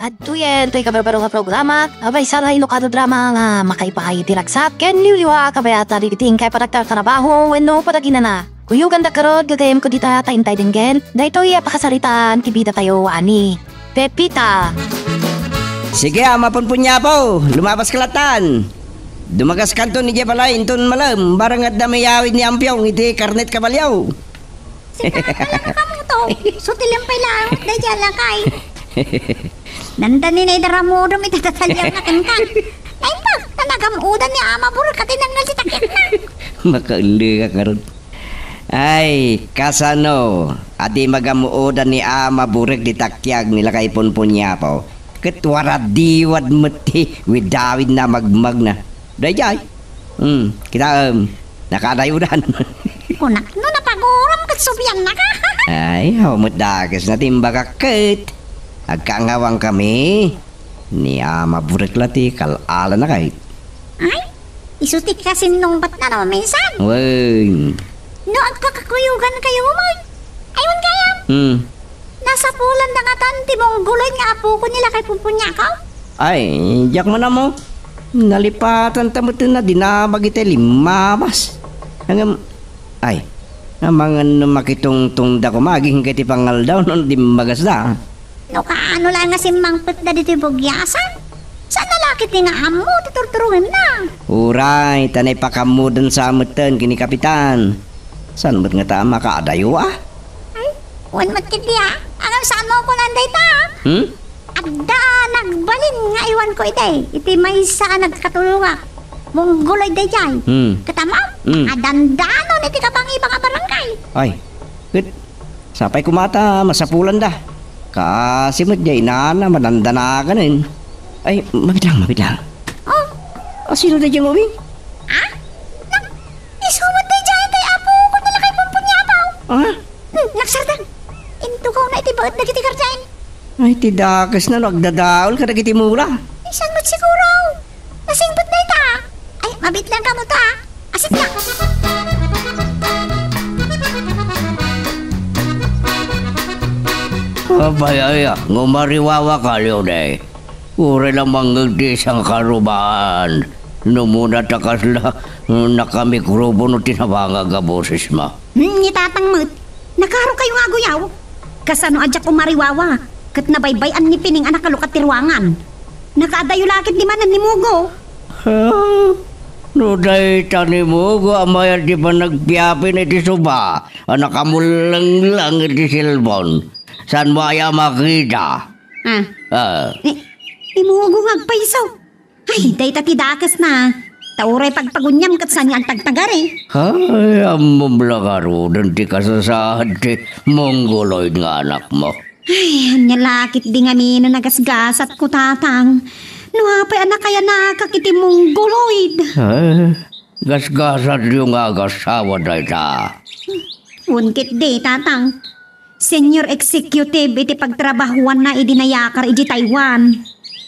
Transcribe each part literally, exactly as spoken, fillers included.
Adtoyen toy kabarbaro nga programa, a maysa nga inukan a drama nga makaipaay iti ragsat ken liwliwa a kabayatan dagiti inkay panagtartarabaho wenno panaginana. Kuyoganda garud, gagayyemko dita ta intay denggen daytoy a pakasaritaan ti bidatayo a ni Pepita. Sige, Ama Punpunyapo, lumabaska latan. Dumagaskanton idiay balay inton malem, barang adda mayawid ni Ampiong iti karnet kabalio. Sika, alam mo kamo to. Sutilem pay laeng, daydiay a lakay. Nanda ni naidaramudom iti tataliawna kenka. Naimbag, ta nagam-odan ni Ama Burek a tinangngal ti takiakna. Makaulli ka garud. Ay, kasano a di magam-odan ni Ama Burek ti takiak ni lakay Punpunyapo? Ket waradiwad met ti widawidna a magmagna. Daydiay. Hmm, kitaem, nakaadayodan. Kunak no napagurom ket subiannaka. Ay, aw met dakesna ti imbagak ket agkaangawankami ni Ama Burek la ti kal-alana ket. Ay, isu ti kasinnungbatna no minsan. Wen. No agkakakuyogankayo met. Ay, wen gayam. Hmm. Nasapulanda ngatan ti Mongoloid nga apokon ni lakay Punpunyapo? Ay, diak man ammo. Nalipatanta met a dinamag iti limmabas. Ngem, ay, amangan no makitungtongda koma agingga iti pangaldaw no dimmagasda. No kaano laeng a simmangpetda ditoy bugiasan? Saan a la ketdi nga ammo ti turturongenna? Uray, ta naipakaammodansa metten ken ni Kapitan. Saan met ngata a makaadayo a? Ay, wen met ketdi a. Ngem saan mo kunan dayta? Hmm? Adda nagbalin nga iwanko idi, iti maysa a nagkatulongak. Mongoloid daydiay. Hmm. Ket ammo, hmm, adandanon iti kabangibang a barangay. Ay, ket sapay koma ta masapulanda. Kaasi met diay inana, madandanagan. Ay, mabitlang, mabitlang. Oh? Asino daydiay nga ubing? Ah? Nak, isu met daydiay ti apokon ni lakay Punpunyapo. Ah? Hmm, nagsardeng. Intugawna iti baet dagiti garden. Ay, ti dakesna no agdadaol kadagiti mula. Isan met siguro. Nasingpet dayta. Ay, mabitlang kamo ta. Asit na. Apay aya, nga umariwawaka, Leone. Uray la mangngeg ti sangkarubaan. No muna ta kasla nakamikropono ti nabangag a bosesmo. Hmm, ni Tatang met, nakarukayo nga aguyaw. Kasano a diak umariwawa, ket nabaybay-an ni Pining a nakalukat ti ruangan. Nakaadayo la ketdi manen ni Mugo. Ah, no dayta ni Mugo a mayat ti panagpiapin iti suba a nakamullenglang iti cellphone, saan mo aya makita? Ah. Ah. Ni, ni Mugo nga agpayso. Ay, dayta ti dakesna. Ta uray pagpaguniam ket saan nga agtagtagari. Ay, ammom la ngaruden ti kasasaad ti Mongoloid nga anakmo. Ay, ania la ketdi ngamin a nagasgasatko, Tatang. No apay a nakayanakak iti Mongoloid. Ay, gasgasatyo nga agasawa dayta. Wen ketdi, Tatang. Senior executive iti pagtrabahoanna idi nayakar iti Taiwan.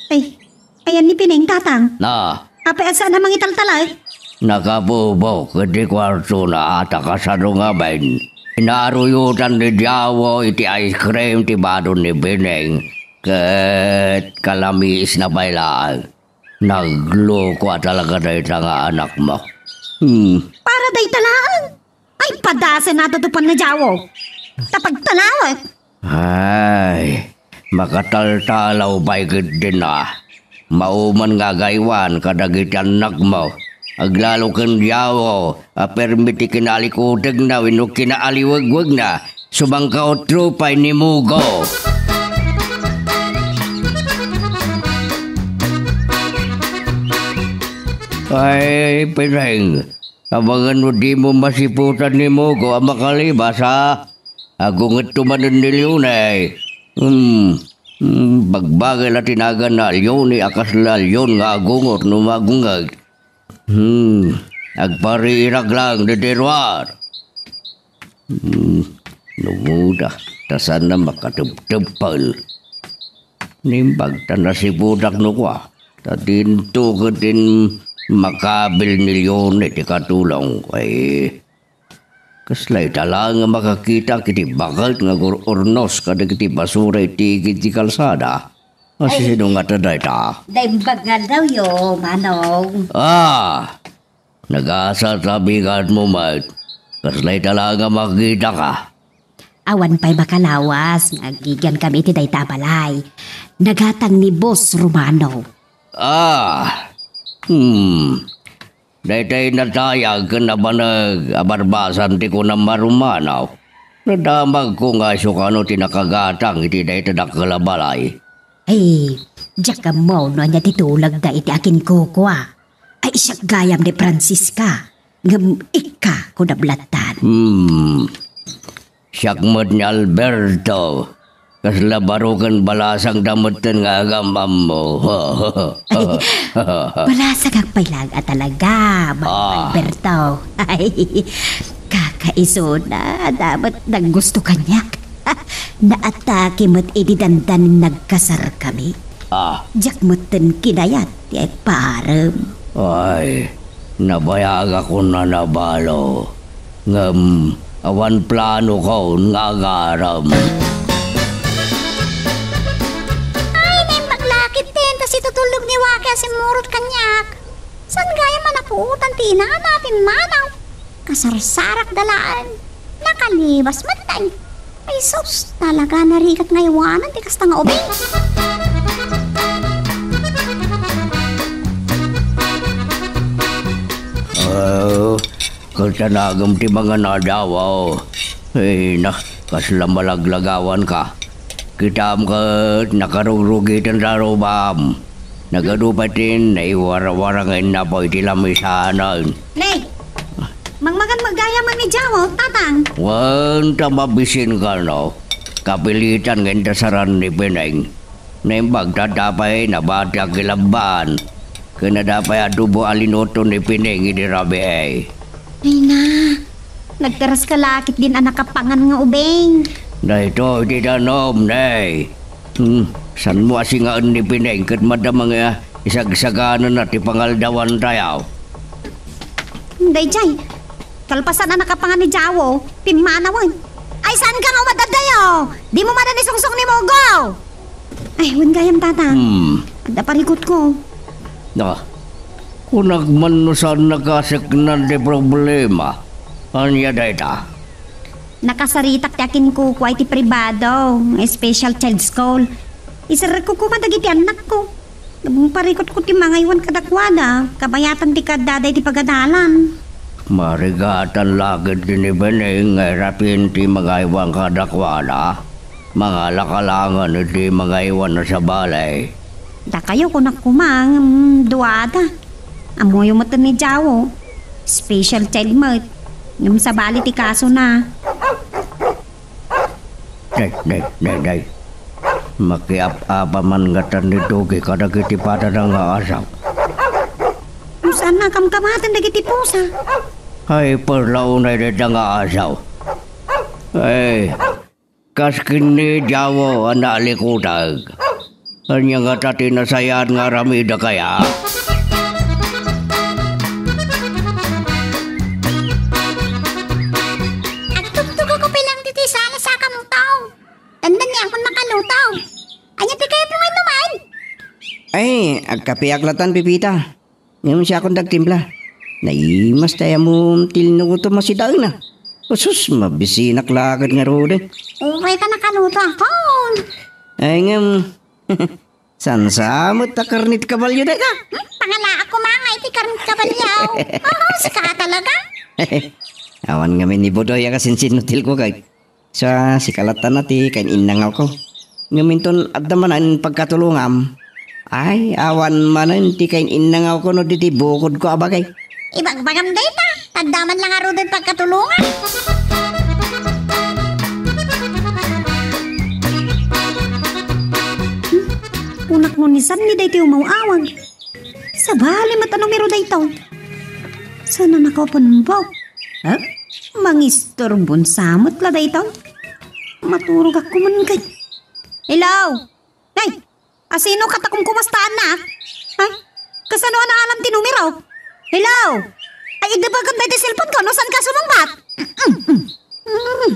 Ay, ayan ni Pining, Tatang. Na. Apay a saan a mangitaltalay? Nakabubok iti kuartona ta kasano ngamin. Inaaruyotan ni Diawo iti ice cream ti badon ni Pining. Ket kalamiisna pay laeng. Nagloko a talaga dayta nga anakmo. Hmm. Para dayta laeng. Ay, padasen a tutupan na Diawo. Ta pagtalawek. Ay, makataltalaw pay ketdin a. Mauman nga agaywan kadagiti annakmo. Aglalo ken Diawo a permi ti kinaalikutegna wenno kinaaliwegwegna. Sumangkaotro pay ni Mugo. Ay, Pining, amangan no dimo masiputan ni Mugo a makalibas, a? Agungetto manen ni Leone. Hmm, hmm, bagbagay la ti naganna a Leone a kasla leon nga agungot no magunget. Hmm, agpariirak laeng ditoy ruar. Hmm, numuda, ta saan a makatepteppel. Naimbag ta nasiputak no kua, ta dinto ket in makabil ni Leone ti katulong. Ay, kasla ita laeng a makakita iti baket nga agur-urnos kadagiti basura iti igid ti kalsada. Ay. Sino nga ta dayta? Naimbag nga aldawyo, Manong. Ah! Nagasat a bigatmo met. Kasla ita la nga makitaka. Awan pay makalawas nga aggigian kami iti dayta a balay. Nagatang ni Boss Romano. Ah! Hmm. Daytay natayag ken nabanag a barbasan ti kunam a Romano. Nadamagko nga isu kano ti nakagatang iti dayta dakkel a balay. Ay, diak ammo no ania ti tulagda iti akinkukua. Ay, siak gayam ni Francisca. Ngem ikka, kunam lattan. Hmm. Siak met ni Alberto. Kasla baro ken balasangda metten nga agam-ammo. Ay, balasangak pay laeng a talaga, Manong Ah. Alberto. Ay, kakaisuna, adda met naggusto kaniak. Naatake met idi dandanin nagkasarkami. Ah. Diak metten kinayat ti parem. Ay, nabayagakon a nabalo. Ngem awan planokon nga agarem. Ay, naimbag la ketdin ta situtullog ni Waki a simmurot kaniak. Saan gayam a napuotan ti inana a pimmanaw? Kasarsarakda laeng. Nakalibas met, ay. Ay sus, talaga narigat nga aywanan ti kasta nga ubing. Oh, ket anagem ti mangan a dawa. Ay, na, kasla malaglagawanka. Kitam ket nakarugrugiten da rubam. Nagadu pay ti naiwarawara nga innapo iti lamisanan. Nay, mangmagan met gayam ni Jawo, Tatang. Wen ta mabisin kano. Kapilitan nga indasaran ni Pineng. Naimbag ta adda pay nabati a kilabbaan. Ken adda pay adobo a linuto ni Pineng idi rabii. Ay na, nagteras ka la ketdin a nakapangan nga ubing. Daytoy ti danom, Nay. Hmm, saanmo a singaen ni Pineng ket madama nga isagsaganana ti pangaldawantayo? Daydiay, kalpasan a nakapangan ni Jawo, pimmanawen. Ay, saan ka nga umadadayo? Dimo manen isungsong ni Mugo! Ay, wen gayam, Tatang. Hmm. Adda parikutko. Ah, kunak man no saan nakaseknan ti problema. Ania dayta? Nakasaritak ti akinkukua iti pribado nga special child school. Iserrekko koma dagiti annakko. Ngem parikutko ti mangaywan kadakuada, kabayatan ti kaaddada iti pagadalan. Marigatan la ketdi ni Beneng nga irapin ti mangaywan kadakuada. Mangalakalangen iti mangaywan a sabali. Dakayo, kunak koma, ngem duada. Ammoyo met ni Jawo. Special child met. Ngem sabali ti kasona. Day, day, day, day. Makiap-apa man ngatan ni Dogi kadagiti padana nga asaw. No saan a kamkamaten dagiti pusa. Ay, perla unay dayta nga asaw. Ay, kas ken ni Jawo a naalikutag. Ania ngata ti nasayaat nga aramidek aya? Agtugtugakon pay laeng ditoy sala, saka mo tao. Tandaan ni akon makaluto. Ania ti kayatmo nga inuman? Ay, agkapiak latan, Pepita. Ngem siakon dagtimpla. Naimas ti ayam ti linutom a sidaena. Usus, mabisinak la ket ngaruden. Uray ta nakaluto akon. Ay, ngem, saan sa met ta karne ti kabalio dayta? Hmm? Pangalaak koma nga iti karne ti kabalio. Oh, sika talaga. Awan ngamin ni Budoy a kasinsinutilko kay. Sa, sika latta ti kain-innangawko. Ngem inton adda manen pagkatulongam, ay, awan manen ti kain-innangawko no diti bukodko a bagay. Ibagbagam dayta, taddaman la ngaruden pagkatulongam. Kunak no ni Sanni daytoy umaw-awag. Sabali met a numero daytoy. Saan a nakaupon bok? Ha? Mangisturbon sa met la daytoy. Maturogak koman kay. Hello? Ay, asino ka ta kumkumastaanna? Ha? Kasano a naalam ti numero? Hello? Ay, idebagam daytoy cellphone ko no saan ka sumungbat? Mm, mm, mm.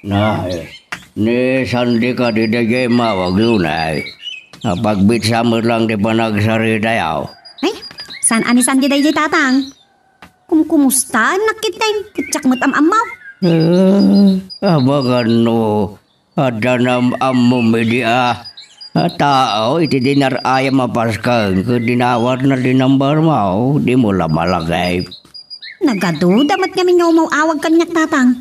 Na, eh, ni Sandy ka di dayjay mawag, Lunay. Apagbitsa met lang ti panagsaritayo. Ay, saan a ni Sandy daydiay, Tatang? Kumkumustaennak ketdin, ket siak met am-ammo. Eh, abagan no, adda nam-ammom idi a, a tao iti dinar-ayam a pasken ket dinawatna ti number mo, dimo la malagip. Nagaduda met ngamin nga umaw-awag kaniak, Tatang.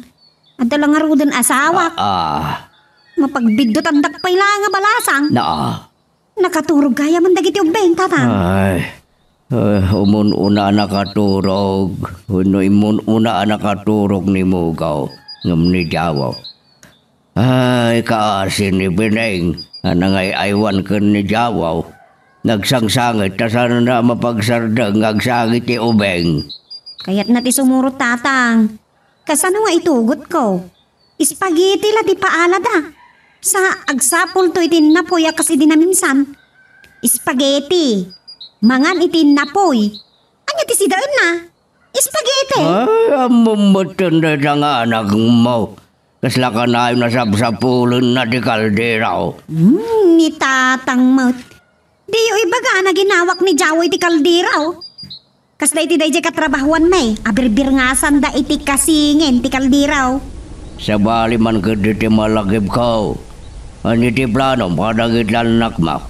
Adda la ngaruden asawak. Ah, ah. Mapagbiddut, addak pay la nga balasang. Naa. Nakaturog gayamen dagiti ubbing, Tatang. Ay, eh, umun-una a nakaturog. Wenno immun-una a nakaturog ni Mugaw ngem ni Jawaw. Ay, kaasi ni Beneng a nangay-aywan ken ni Jawaw. Nagsangsangit ta saanna a mapagsardeng nga agsangit ti ubing. Kayatna ti sumurot, Tatang. Kasano nga itugotko? Spaghetti la ti paalada. Sa agsapulto iti napoy a kas idi naminsan. Spaghetti. Mangan iti napoy. Ania ti sidaenna? Spaghetti. Ay, ammom metten dayta nga anakmo. Kasla kanayon a sapsapulenna ti kaldero. Hmm, ni Tatang met. Diyo ibaga a naginawak ni Jawo iti kaldero. Kasla iti daydiay katrabahuanmi, abirbirngasanda iti kasingin ti kaldero. Sabali man ketdi ti malagipko. Ania ti planom kadagiti annakmo?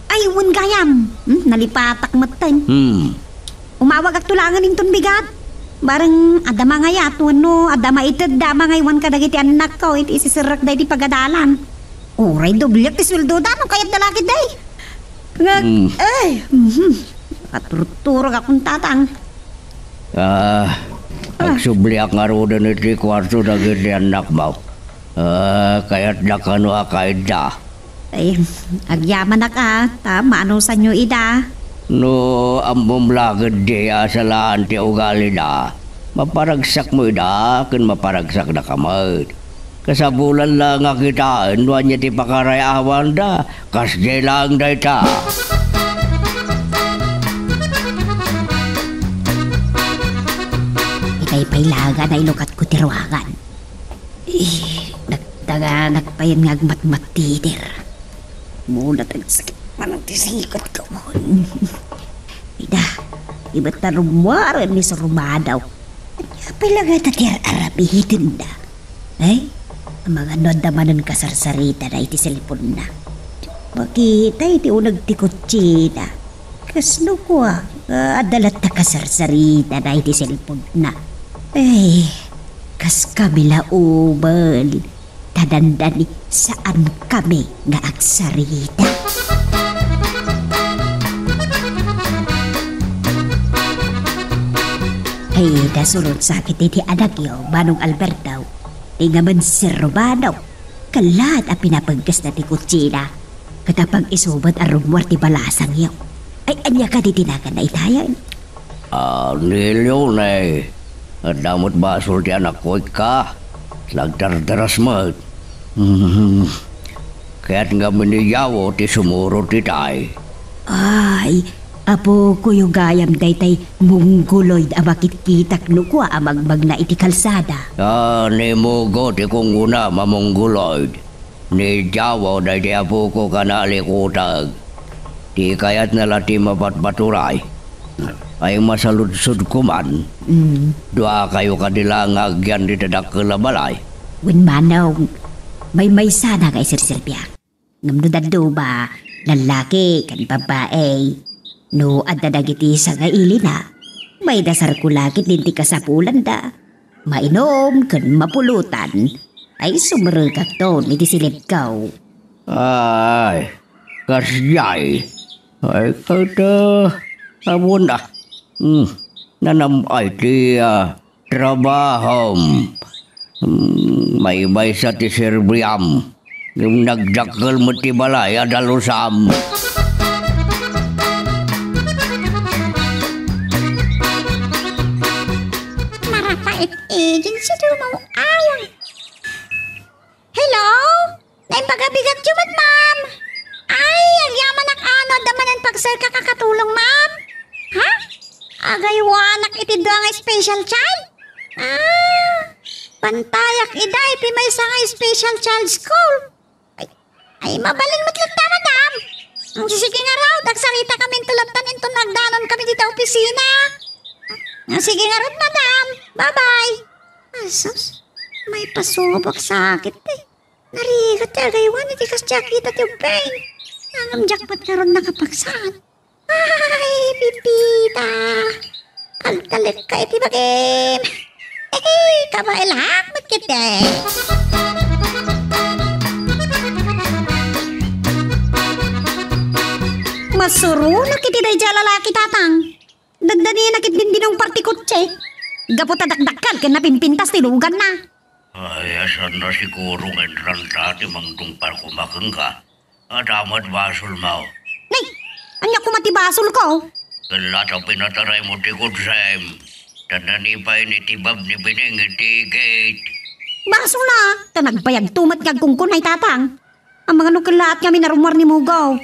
Ay, wen gayam. Hmm, nalipatak metten. Hmm. Umawagakto laengen inton bigat. Bareng adda mangayat wenno adda maitedda a mangaywan kadagiti annakko iti isiserrek daydi pagadalan. Uray dobliak ti sueldoda no kayatda la ketdi. Ngag-, Hmm. Ay, mhm. Nakaturturogakon, Tatang. Ah, Ah. Agsubliak ngaruden iti kuarto dagiti annakmo. Ah, kayatda kano a kaidda? Ay, agyamanak a, ta maanusanyo ida. No ammom la ketdi a salaan ti ugalida, maparagsakmo ida ken maparagsakdaka met. Kasapulan la nga kitaen no ania ti pakaray-awanda. Kasdiay laeng dayta. Itay pay laga nailukatko ti ruangan. Eh, nagtaganak payen nga agmatmatider. Mulat agsakit manen ti sikatko. Ida, ibat ta rummuaren ni Sir Romano. Ania pay la ngata ti ar-aramidenda? Ay, amangan no adda manen kasarsarita na iti cellphone-na. Makita iti uneg ti kutsina. Kasno kua, ah, adda latta kasarsarita na iti cellphone-na. Ay, kas kami la umen, ta dandani saan kami nga agsarita. Ay, nasurot sakit iti anakyo, Manong Alberto. Ti ngamin Sir Romano, kalat a pinapagkasna ti kutsina. Ket apag isu met a rummuar ti balasangyo. Ay, ania kadi ti naganna itayen? Ah, ni Leone, adda met basol ti anakko, ikka. Nagdardaras met. Hmm. Kayat ngamin ni Yawo ti sumurot itay. Ay, apokoyo gayam daytay mongoloid a makitkitak no kua a magmagna iti kalsada. Ah, ni Mugo ti kunkunam a mongoloid. Ni Jawo daydi apoko kana a likuteg. Ti kayatna la ti mapatpaturay. Ay masaludsodko man. Mm. Duakayo kadi la nga agyan dita dakkel a balay. Wen manong, maymaysana nga iserserbiak. Ngem no dadduma, lallaki ken babbai, no adda dagiti sangailina, maidasarko la ketdin ti kasapulanda. Mainum ken mapulotan, ay sumrekakton iti silibko. Ay, kasdiay. Ay, ket, ah, awan, ah. Hmm, nanam-ay ti, ah, trabahom. Hmm, maymaysa ti serbiam. Ngem nagdakkel met ti balay a dalusam. Marapait, agency to mo. Ay, hello? Naimbag a bigatyo met, ma'am. Ay, agyamanak a no adda manen pagserkak a katulong, ma'am. Ha? Agaywanak iti dua nga special child? Ah, pantayak ida iti maysa nga special child school. Ay, ay, mabalin met latta, madam. Sige ngarud, agsaritakami inton latta inton agdanankami dita opisina. Ah, sige ngarud, madam. Bye-bye. Asus, may pasubok sakit, eh. Narigat ti agaywan iti kas ti akita ti ubbing. Ngem diak met ngarud nakapagsaan. Ay, Pepita! Agtalekka iti bagim! Hehe! Kabaelak met ketdi! Masuronak iti daydiay a lalaki, Tatang. Daddanina ket dindinong parti kotse. Gapu ta dakdakkel ken napimpintas ti luganna. Ay, asanna siguro nga inranta ti mangtungpal koma kenka? Adda met basolmo. Nay, ania koma ti basolko? Ket la ta pinataraymo ti kotsem. Daddanipay ni ti bab ni Pining iti gate. Basolna, ta nagbayagto met nga agkunkunay, Tatang. Amangan no kellaat ngamin a rummuar ni Mugaw.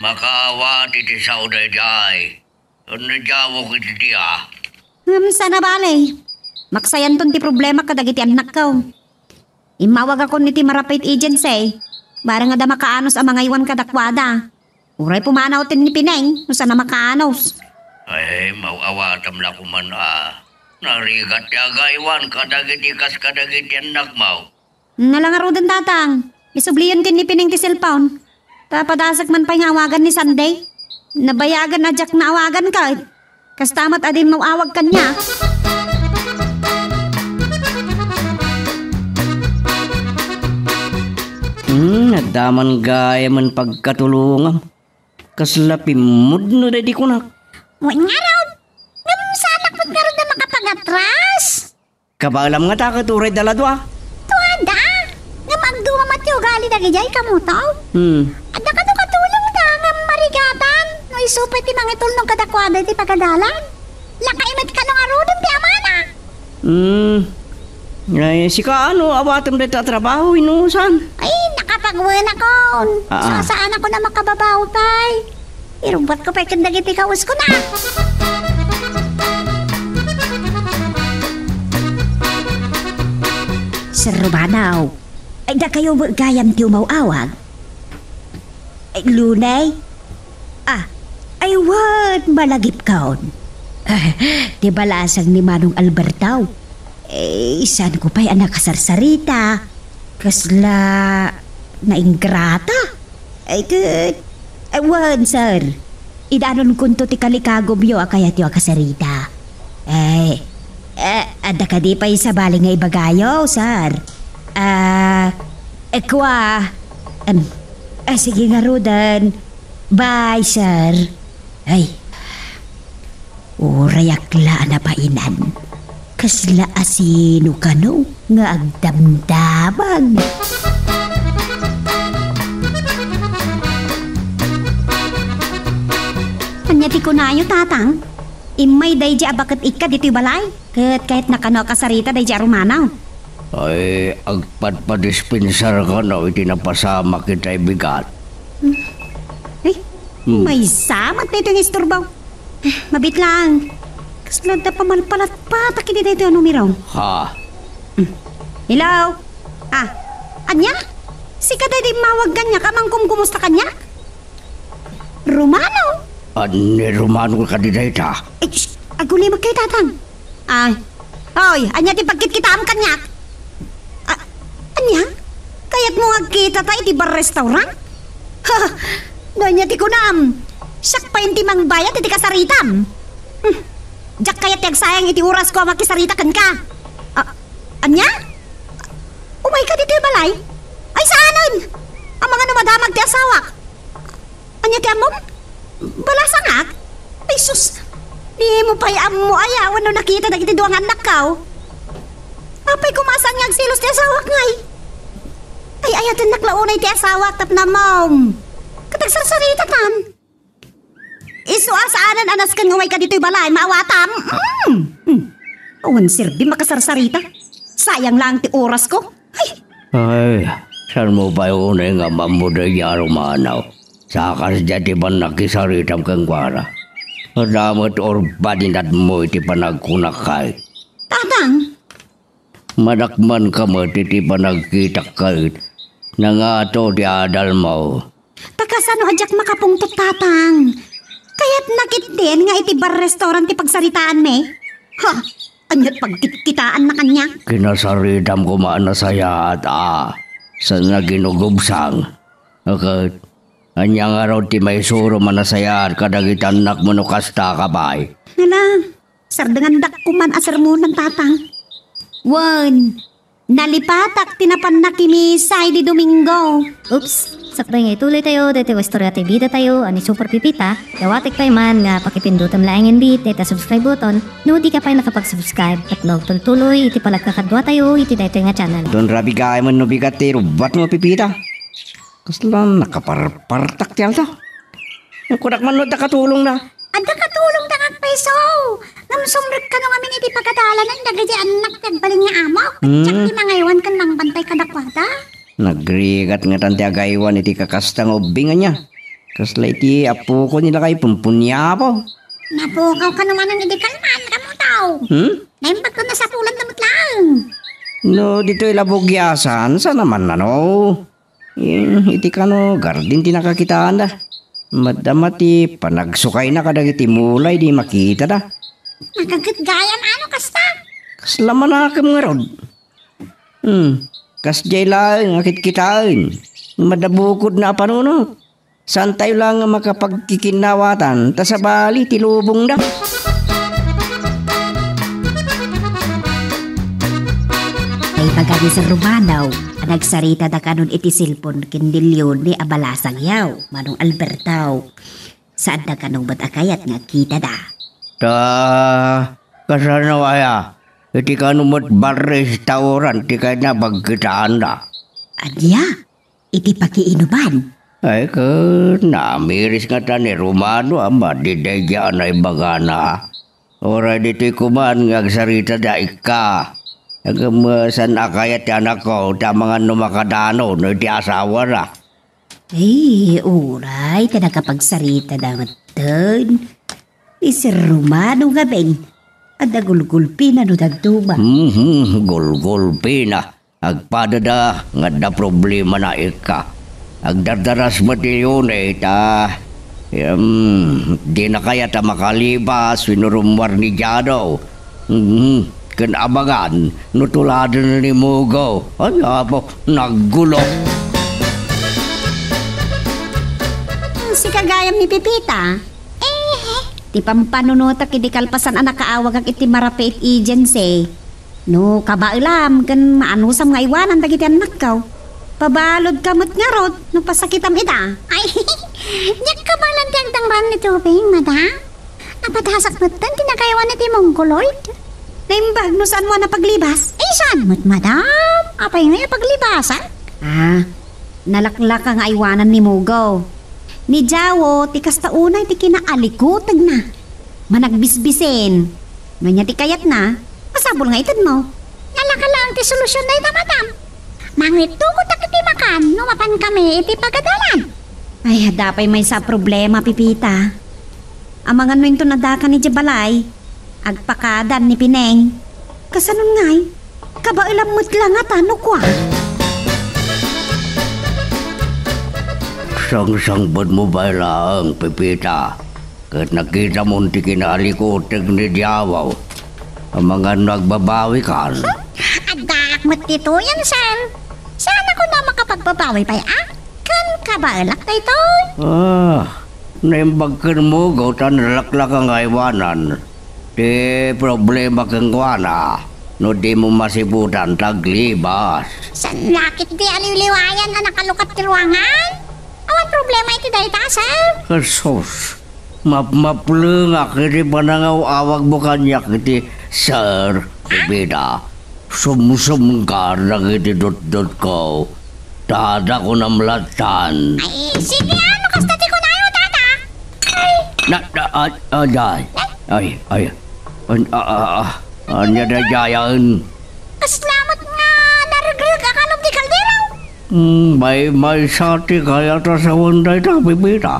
Makaawat iti sao daydiay. Ania diawak iti dia? Ngem saan a bale. Maksayanton ti problema kadagiti annakko. Immawagakon iti Marapit Agency. Bareng adda makaanos a mangaywan kadakuada. Uray pumanawten ni Pineng no saan a makaanos. Ay, maw-awatam la koman a narigat ti agaywan kadagiti kas kadagiti annakmo. Nala ngaruden, Tatang. Isubliyon ken ni Pineng ti cellphone. Ta padasek man pay nga awagan ni Sunday. Nabayagan a diak naawagan ket. Kasta met a dimmaw-awag kaniak. Hmm, adda man gayamen pagkatulongam. Kasla pimmudno daydi kunak. Wen ngarud, ngem saanak met ngarud a makapagatras. Kabaelam ngata ket uray da la dua. Tuada, ngem agduma met ti ugali dagidiay kamotaw. Hmm. Adda kano katulongda ngem marigatan no isu pay ti mangitulnog kadakuada iti pagadalan. Lakay met kano ngaruden ti amana. Hmm. Ay, sika, ano, awatem dayta a trabaho, inusan? Ay, nakapagwenakon. Ah, ah. Sasaanak a makababaw pay. Irubbuatko pay ken dagiti kaweskon, a. Sir Romano, ay, dakayo met gayam ti umaw-awag? Ay, Lunay? Ah, ay, wen, malagipkon. Ti balasang ni Manong Alberto. Eh, saanko pay a nakasarsarita. Kasla naingrata. Ay, ket, ay, wen, sir. Idanonkonto ti kalikagumyo a kayatyo a kasarita. Eh, eh, adda kadi pay sabali nga ibagayo, sir? Ah, eh, kua, em, eh, sige ngaruden. Bye, sir. Ay, urayak la a nabainan. Kasla asino kano nga agdamdamag? Ania ti kunayo, Tatang? Immay daydi a baket ikka ditoy balay, ket kayatna kano a kasarita daydi a Romano. Ay, agpadpadispensar kano iti napasamak iti bigat. Ay, Hmm. maysa met daytoy nga isturbo. Mabiit lang. Kasla adda pamalpalatpatak iti daytoy a numero. Ha? Hmm. Hello? Ah, ania? Sika daydi immawag kaniak a mangkumkumusta kaniak? Romano? Ni Romano kadi dayta? Eh, shh! Agulimakkayo, Tatang. Ah, oy, ania ti pagkitkitaam kaniak? Ah, ania? Kayatmo nga agkitata iti bar restaurant? Ha! No ania ti kunam, siak pay ti mangbayad iti kasaritam. Hmm. Diak kayat ti agsayang iti orasko a makisarita kenka. Ah, ania? Umayka ditoy balay? Ay, saanen! Amangan no madamag ti asawak. Ania ti ammom? Balasangak? Ay, sus! Dimo pay ammo aya wenno nakita dagiti dua nga annakko. Apay koma a saan nga agselos ti asawak ngay? Ay, ayatennak la unay ti asawak tapno ammom. Ket agsarsaritatan. Isu a saanen a nasken nga umayka ditoy balay, maawatam. Mm. Mm. Awan serbi makasarsarita. Sayang lang ti orasko. Ay! Ay, saanmo pay unay nga ammo daydiay a Romano? Sa kasdiay ti pannakisaritam kenkuana. Adda met urbadinadmo iti panagkunak kay. Tatang! Madakmanka met iti panagkitak kay. Nangato ti adalmo. Ta kasano a diak makapungtot, Tatang? Kayatna ketdin nga iti bar restaurant ti pagsaritaanmi? Ha? Ania't pagkitkitaanna kaniak? Kinasaritam koma a nasayaat a, saan a ginugubsang. Ket, ania ngarud ti maisurom a nasayaat kadagiti annakmo no kasta ka pay? Hala, sardengandak koman a sermonan, Tatang. Wen, nalipatak ti napannak iti misa idi Domingo. Oops, sakbay nga ituloytayo daytoy a istorya ti bidatayo a ni Super Pipita. Dawatek pay man nga pakipindutem laengen dayta subscribe button no di ka pay nakapag-subscribe ket maagtultuloy iti panagkakaduatayo iti daytoy nga channel. Don Rabi, gayamen no bigat ti rubbatmo, Pipita. Kasla nakaparpartak ti aldaw. Kunak man no adda katulongna. Adda katulongda nga agpayso. Ngem sumrek kano ngamin iti pagadalanen dagiti annak ti agbalin nga amok. Hmm. Diak ti mangaywan ken mangbantay kadakuada. Nagrigat ngatan ti agaywan iti kakasta nga ubbing ania. Kasla iti apoko ni lakay Punpuniapo. Napukaw kano manen idi kalman, Ramutaw. Hmm? Naimbag ko nasapulan da met laeng. No, ditoy labugiasan, saan a mannano? Eh, iti kano, garden ti nakakitaanda. Madama ti panagsukayna kadagiti mulay di makitada. Nakaget gayam ano kasta? Kasla manakem ngarud. Hmm, kasdiay laeng a kitkitaen. Madabukodna a panunot. Saantayo la nga makapagkikinnawatan, ta sabali ti lubongda. Naibaga ni Sir Romano a nagsaritada kanon iti cellphone ken ni Leone a balasang yaw, Manong Alberto. Saanda kano met a kayat nga agkitada. Ta, kasano aya? Iti kano met bar restaurant ti kayatna a pagkitaanda. Ania? Iti pakiinuman. Ay, ket naamiris ngata ni Romano a madi daydiay a naibagana. Uray ditoy koman nga agsaritada ikka. Ngem, saan a kayat ti anakko, ta amangan no makadanon iti asawana. Ay, uray, ta nakapagsaritada metten. Ni Sir Romano ngamin, adda gulgulpina no dadduma. Mhm, gulgulpina. Agpadada nga adda problemana ikka. Agdardaras met ti Leone ta, em, dina kayat a makalibas wenno rummuar ni Jado. Mhm. Ken amangan no tuladen ni Mugo. Ay, apo, naggulo. Sika gayam ni Pipita. Eh, ti pampanunotak idi kalpasan a nakaawagak iti Marapiit Agency. No kabaelam ken maanusam nga aywanan dagiti annakko, pabaludka met ngarud no pasakitam ida. Ay, diak kabaelan ti agdangraan ni Tubing, madam. Napadasak metten ti nakaaywan iti Mongoloid. Naimbag no saanmo a napaglibas. Eh, saan met, madam? Apay ngay a paglibasak? Ah, nalaklaka nga aywanan ni Mugo. Ni Jawo ti kasta unay ti kinaalikutegna. Managbisbisin. No ania ti kayatna, masapul nga itedmo. Nalaka laeng ti solusyon dayta, madam. Mangitugotak iti makan no mapankami iti pagadalan. Ay, adda pay maysa a problema, Pipita. Amangan no inton adda ka idiay balay, agpakadan ni Pineng. Kasanon ngay? Kabaelam met la ngata no kua? Sangsangpetmo pay laeng, Pipita, ket nakitamon ti kinaalikuteg ni Diawaw. Amangan no agbabawikan. Addaak met ditoyen, sir. Saan a koma makapagbabawi pay a? Ken kabaelak daytoy. Ah, naimbag ken Mugo ta nalaklaka nga aywanan. Ti problema kenkuana, no dimo masiputan ta aglibas. Saan la ketdi a liwliwayan a nakalukat ti ruangan? Awan problema iti dayta, sir. Jesus, mapmaplengak iti panangaw-awagmo kaniak iti sir, Pipita. Sumsumkar dagiti dutdotko. Tada kunam lattan. Ay, sige, ano kasta ti kunayo, tata? Ay. Na, na, ay, ay, ay. Ay, ay. An, a, a, a, ania daydiayen? Kasla met nga naregreg a kalub ti kaldero. Hmm, may, maysa ti kayat a sawen dayta, Pipita.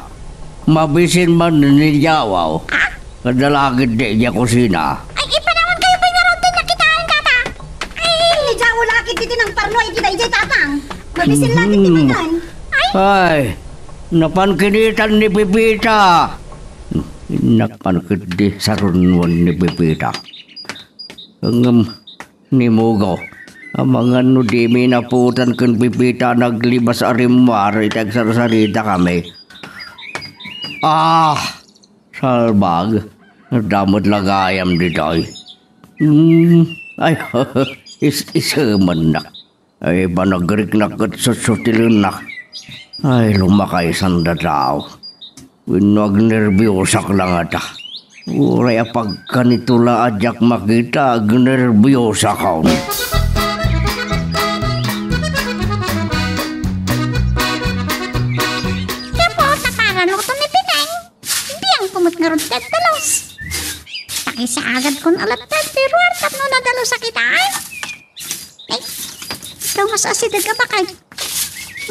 Mabisin man ni Diawaw. Ha? Adda la ketdi idiay kusina. Ay, ipanawankayo pay ngarud ti nakitaen, tata. Ay, ni Jawo la ketdi ti nangparno iti daydiay, tatang. Mabisin la ketdi manen. Ay. Ay, Napan kinitan ni Pepita. Napan ketdi sarunuen ni Pepita. Ngem ni Mugo, amangan no dimi naputan ken Pepita naglibas a rimmuar iti agsarsaritakami. Ah, salbag, adda met la gayam ditoy. Hmm, ay, is-, isemennak. Ay, panagriknak ket sutsutilennak. Ay, lumakay sanda tao. Wenno agnerbiosak la ngata. Uray a pagkanito la a diak makita, agnerbiosakon. Tapos, nakaranuto ni Pineng. Biangko met ngarud ti agdalus. Pakisagadkon a latta ti ruar tapno nadalus a kitaan. Ay, ikaw mas asideg a bakay.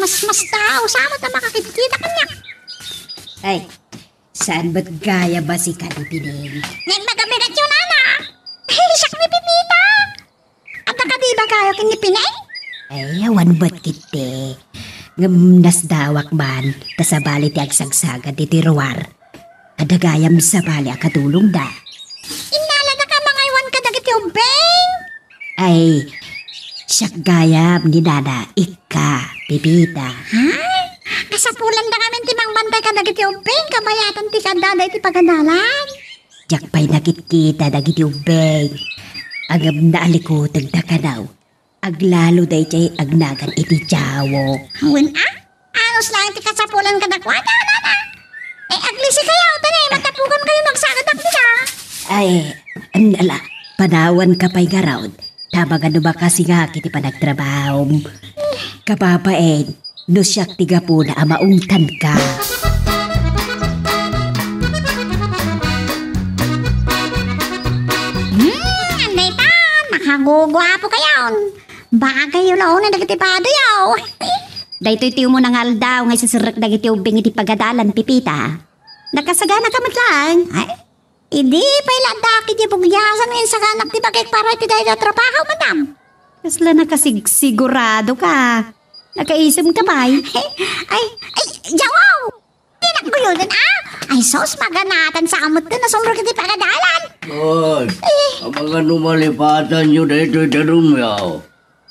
Mas, mas tao sa amat a makakidkita kaniak. Ay, saan met gayam a sika ni Pineng? Ngem magabigat yun, ana. Ay, siak ni Pepita. Adda kadi ibagayo ken ni Pineng? Ay, awan met ketdi. Ngem nasdawak man, ta sabali ti agsagsagad iti ruar. Adda gayam sabali a katulongda. Innalada ka mangaywan kadagiti ubbing? Ay, siak gayam ni Nana, ikka, Pepita. Ha? Kasapulanda ngamin ti mangbantay kadagiti ubbing, kabayatan ti kaddada iti pagadalan. Diak pay nakitkita dagiti ubbing. Ngem naalikutegda kano. Aglalo daydiay agnagan iti Jawo. Wen a? Anus laeng ti kasapulan kadakuada, nana. Eh, aglisi kayo, ta ne, matapukan kayo magsagadak dita. Ay, annala, panawan ka pay ngarud. Tama nga no makasingak iti panagtrabahom. Kababain, no siak ti gapuna a maungtanka. Hmm, anday ta, nakaguguapo kayon. Bagay yo laonen dagiti badoyo. Daytoy ti umuna nga aldaw nga iseserrek dagiti ubbing iti pagadalan, Pepita. Nakasagana ka met laeng. Ay, idi pay la adda ket diay bugliasan nga insaganak ti bagik para iti daytoy a trabaho, madam. Kasla nakasigsigurado ka. Nakaisem ka pay? Ay, ay, yawaw! Di nakuyudan, a? Ay, sus, maganatan sa amot ka, nasumrek iti pagadalan. Ay, eh, amangan no malipatanyo daytoy danumyo.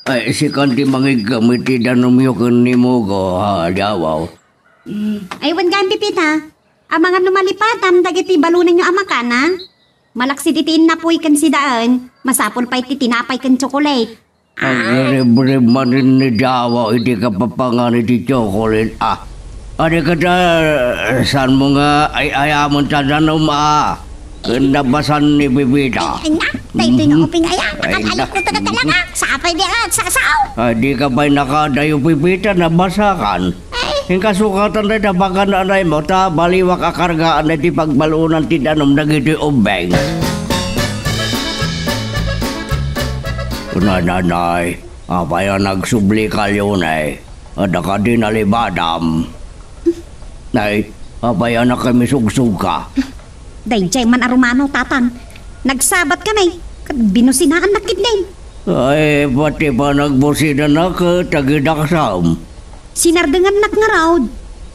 Ay, sikan ti mangiggam iti danumyo ken ni Mugo, ha, yawaw. Ay, wen gayam, Pepita. Amangan no malipatam dagiti balonenyo a makan, a? Malaksid iti innapoy ken sidaen, masapul pay ti tinapay ken tsokolate. Agliribrib manen ni Jawa iti kapapangan iti tsokolate, a. Adi kadi, saanmo nga ay-ayamen ta danum, a? Ken nabasan ni Pepita. Ay, na, daytoy nga uping aya. Ay, na. Nakadalik ko taga talaga. Sapay di agsasaw. Ay, di ka pay nakadayo, Pepita, nabasakan. Ay. Inkasukatan dayta pagan-anaymo, ta baliwak a kargaan iti pagbalonan ti danum dagiti ubbing. Nanay, apay a nagsubli kayo, ne? Adda kadi nalibadam? Nay, apay a nakimisugsog ka? Daydiay man a rumano, Tatang. Nagsabat kami, ket binusinaannak ketdin. Ay, pati panagbusinanak, ket agidaksam. Sinardengannak ngarud.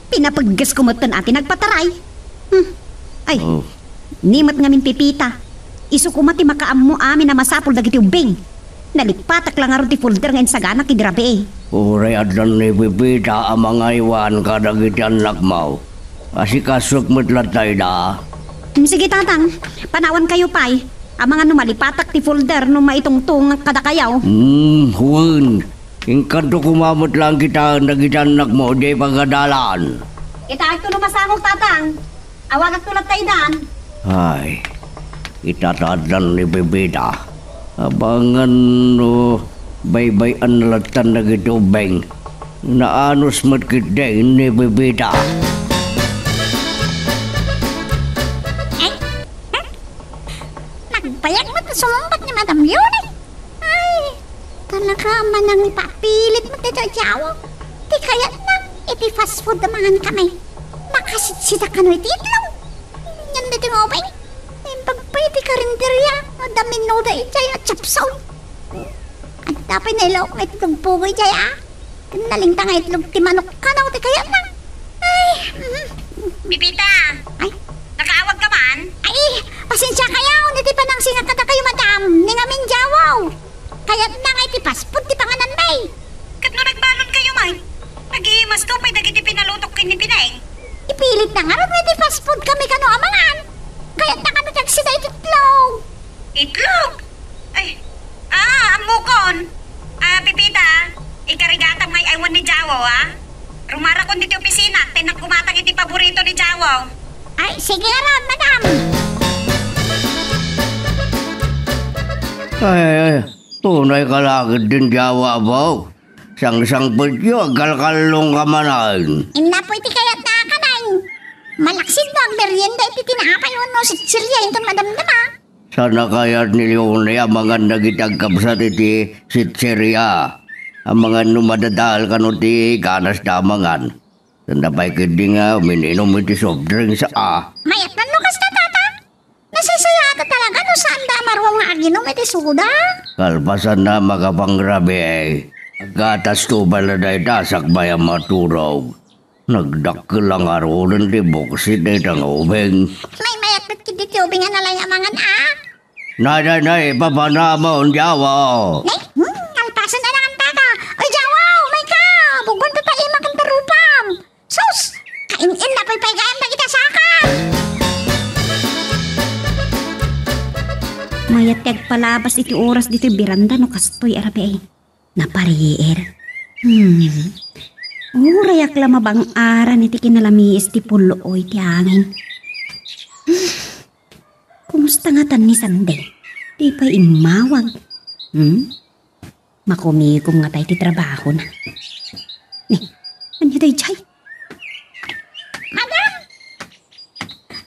Pinapeggesko metten a ti nagpataray. Hmm. Ay, oh. Ni met ngamin, Pepita. Isu koma ti makaammo amin a masapul dagiti ubbing. Nalipatak la ngarud ti folder nga insaganak idi rabii. Uray addan ni Pepita a mangaywan kadagiti annakmo. Asikasok met latta ida. Mm, sige, Tatang. Panawankayo pay. Amangan no malipatak ti folder no maitungtungak kadakayo. Mm, wen. Inkanto koma met laeng kitaen dagiti annakmo idiay pagadalan. Kitaekto no masangok, Tatang. Awagakto latta idan. Ay, ita ta addan ni Pepita. Abangan no baybay-an na lattan dagiti ubbing. Naanus met ketdi ni Pepita. Ay, eh, nagbayag met sumungbat ni Madam Leone. Ay, talaga, manang ipapilit met daytoy a Jawa. Ti kayatna, iti fast food a mangan kami. Makasidsida kano iti itlog. Ngem daytoy nga ubbing, imbag pay iti karinderia, adda menuda idiay a chop suey. Adda pay nailaok nga itlog pugo idiay, a. Ken nalingta nga itlog ti manok kano ti kayatna. Ay, Pipita! Ay. Nakaawat ka man? Ay, pasensia kayo, ni ti panangsingak kadakayo, madam, ni ngamin diawaw. Kayatna nga iti fast food ti panganan, bay. Ket no nagbalon kayo, may? Nagiimas to pay dagiti pinalutok ken ni Pineng. Ipilitna ngarud nga iti fast food kami kano a mangan. Kayatna kami ti agsida iti itlog. Itlog? Ay, ah, ammokon. Ah, Pipita, ikarigatam nga ay-aywan ni Jawo, ah. Rumarakon diti opisina, ten nagkumatang iti paborito ni Jawo. Ay, sige ngarud, madam. Ay, ay, ay. Tunay ka lakit din Jawo, apo. Sangsangpetyo, agkalkallong ka manen. Inna po iti kayatna a kanay. Malaksid no agmerienda iti tinapay wenno sitsiria inton madamdama. Saan a kayat ni Leone a mangan dagiti agkabsat iti sitseria? Amangan no madadael kano ti ganasda a mangan. Saan da pay ketdi nga umin-inum iti soft drinks a? Mayat man no kasta, tata. Nasaysayaat talaga no saan da a maruam nga aginum iti soda. Kalpasan na makapangrabi, eh. Aggatas to pala dayta sakbay a maturog. Nagdakkel a ngaruden ti buksit dayta nga ubing. Maymayat met ketdi ti ubing a nalaing a mangan, a? Nay, nay, nay, papanamon, Jawo. Nay, hmm, kalpasan na lang ang tata. Oy, Jawo, may ka! Bugon ta ta imak ang tarupam. Sus! Kain-in na pay pay gayam dagiti asakan! Mayat ti agpalabas iti oras ditoy beranda no kastoy a rabii. Napariir. Hmm. Urayak la mabang-aran iti kinalamiis ti pulloy ti angin. Hmm. Kumusta ngatan ni Sunday? Di pay immawag. Hmm? Makumikom ngata iti trabahona. Ni, ania daydiay? Madam!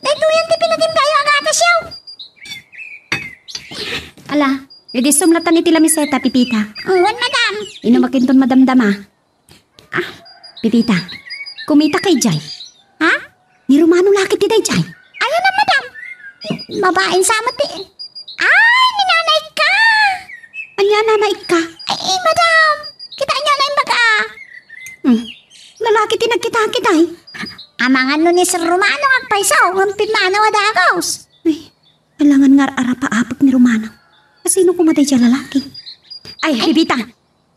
Daytoyen ti pinatimpayo a gatasyo. Ala, idissum latan iti lamiseta, Pipita. Wen, madam. Inumak inton madamdama. Ah, Pipita, kumita kay jay. Ha? Ni Romano la ketdi daydiay. Ayan na, madam. Babaen sa met ti. Ay, ni Nanay ka. Ania Nanay ka? Ay, madam. Kita niyo na yung baga. Hmm. Lalaki ti nagkita-kita, eh. Amangan no ni Sir Romano agpayso, ngem pimmanaw a dagos. Ay, alangan nga ar-arapaapek ni Romano. Kasino koma daydiay a lalaki? Ay, Pipita,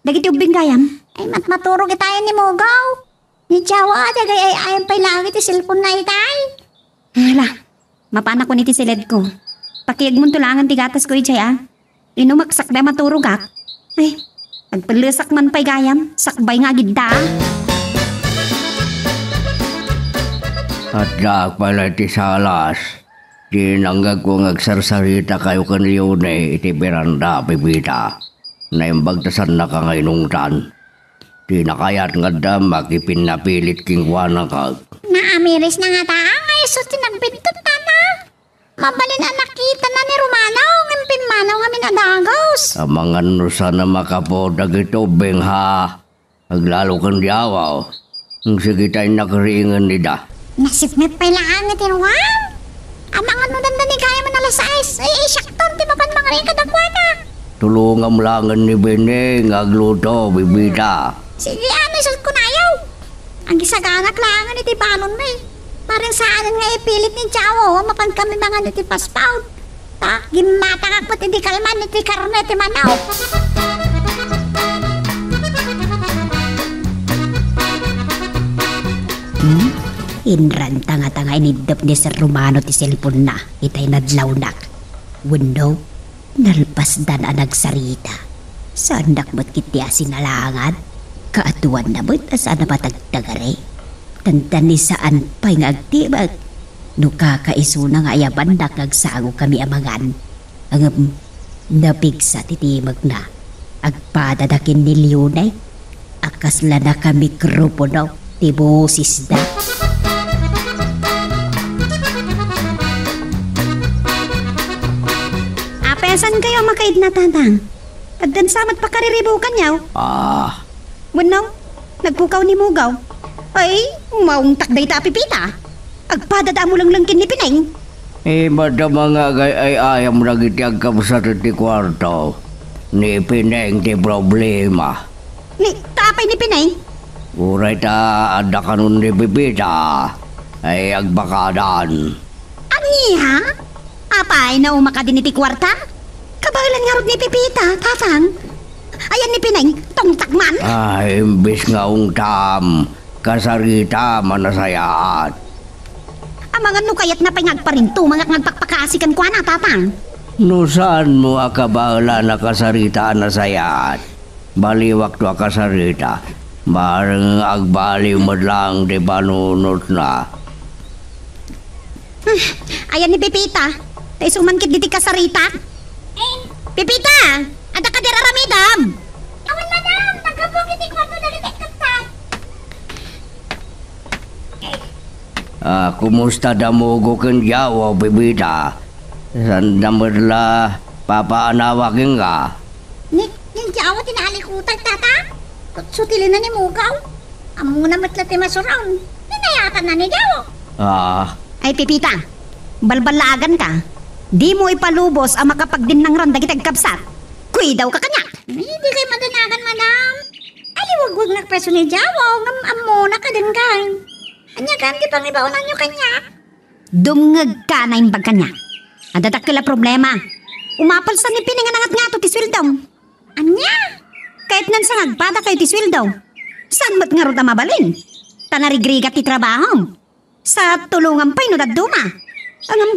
dagiti ubbing gayam? Ay, mat-, maturog itayo ni Mugaw. Ni Jawa, dagay ay ayan pay laeng iti cellphone na itay. Hala, mapanakon iti siledko. Pakiagmon to laengen ti gatasko idiay, a. Inumek sakbay maturogak. Ay, agpellesak man pay gayam, sakbay nga agidda, a. Addaak pay la iti salas. Dinangngegko nga agsarsarita kayo ken Leone iti beranda, Pipita. Naimbag ta saannaka nga inungtan. Ti nakayat nga adda makipinnapilit kenkuana, kag. Naamiris na ngata nga isu ti nagbintot, tata. Mabalin a nakitana ni Romano ngem pimmanaw ngamin a dagos. Amangan no saan a makapuot dagiti ubbing, ha? Aglalo ken Jawa. Sige ta, innak ringen ida. Nasipnget pay laeng iti ruam. Amangan no dandani gayam a alas sais, ay, ay, siakton ti mapan mangri kadakuada. Tulongam laengen ni Beneng nga agluto, Pipita. Sige, ano, isut ko nayo. Agisaganak laengen iti balon mi. Parang saanen nga ipilit ni Jawo a mapan kami mangan iti fast food. Ta, gimmatangak met idi kalman iti karne ti manok. Hmm? Inranta ngata nga iniddep ni Sir Romano ti cellphone-na itay nadlawnak. Wenno, nalpasdan a nagsarita. Saannak met ketdi a sinalangan. Kaaduanna met a saan a matagtagari. Dandani saan pay nga agtibek. No kakaisuna nga ayabannak nga agsangokami a mangan. Ngem napigsa ti timekna. Agpadada ken ni Leone a kasla nakamikropono ti bosesda. Apesan kayo a makaidna, Tatang. Addan sa met pakariribukanyo? Ah. Wenno, nagpukaw ni Mugaw. Ay, maungtak dayta a Pipita. Agpadada a mulengleng ken ni Pineng. Imatama nga agay-ay-ayam dagiti agkabsat iti kuarto. Ni Pineng ti problema. Ni, ta apay ni Pineng? Uray ta adda kanon ni Pepita, ay agbakadan. Ania? Apay, nauma kadin iti kuarta? Kabaelan ngarud ni Pepita, Tatang. Ayan ni Pineng, tungtak man. Ay, imbes nga ungtam, kasaritam a nasayaat. Amangan no kayatna pay nga agparintumangak nga agpakpakaasi kenkuana, Tatang. No saanmo a kabaelan a kasarita a nasayaat, baliwakto a kasarita, bareng agbaliw met laeng ti panunotna. Hmm, ayan ni Pepita. Ta isu man ketdi ti kasarita. Pepita! Adda kadi aramidem? Awan, madam. Naggapu iti kuarto dagiti agkapsat. Ah, kumusta da Mugo ken Jawo, Pepita? Sanda met la papaanawa kenka? Ni, ni Jawo ti naalikutak, Tata? Sutilina ni Mugo. Ammona met la ti masuron. Ninayatanna ni Jawo. Ah. Ay, Pepita, balballaaganka. Dimo ipalubos a makapagdinnangran dagiti agkapsat. Kuidawka kaniak. Ay, dikay madanagan, madam. Aliwagwagnak pay isu ni Jawo, ngem ammona kadin kay. Ania gayam ti pangibaonanyo kaniak? Dumngegka, naimbag kaniak. Adda dakkel a problema. Umapulsa ni Pineng a nangatngato ti sueldom. Ania? Kayatnan sa nga agpadakayo ti sueldo. Saan met ngarud a mabalin? Ta narigrigat ti trabahom. Sa tulongam pay no dadduma. Ngem,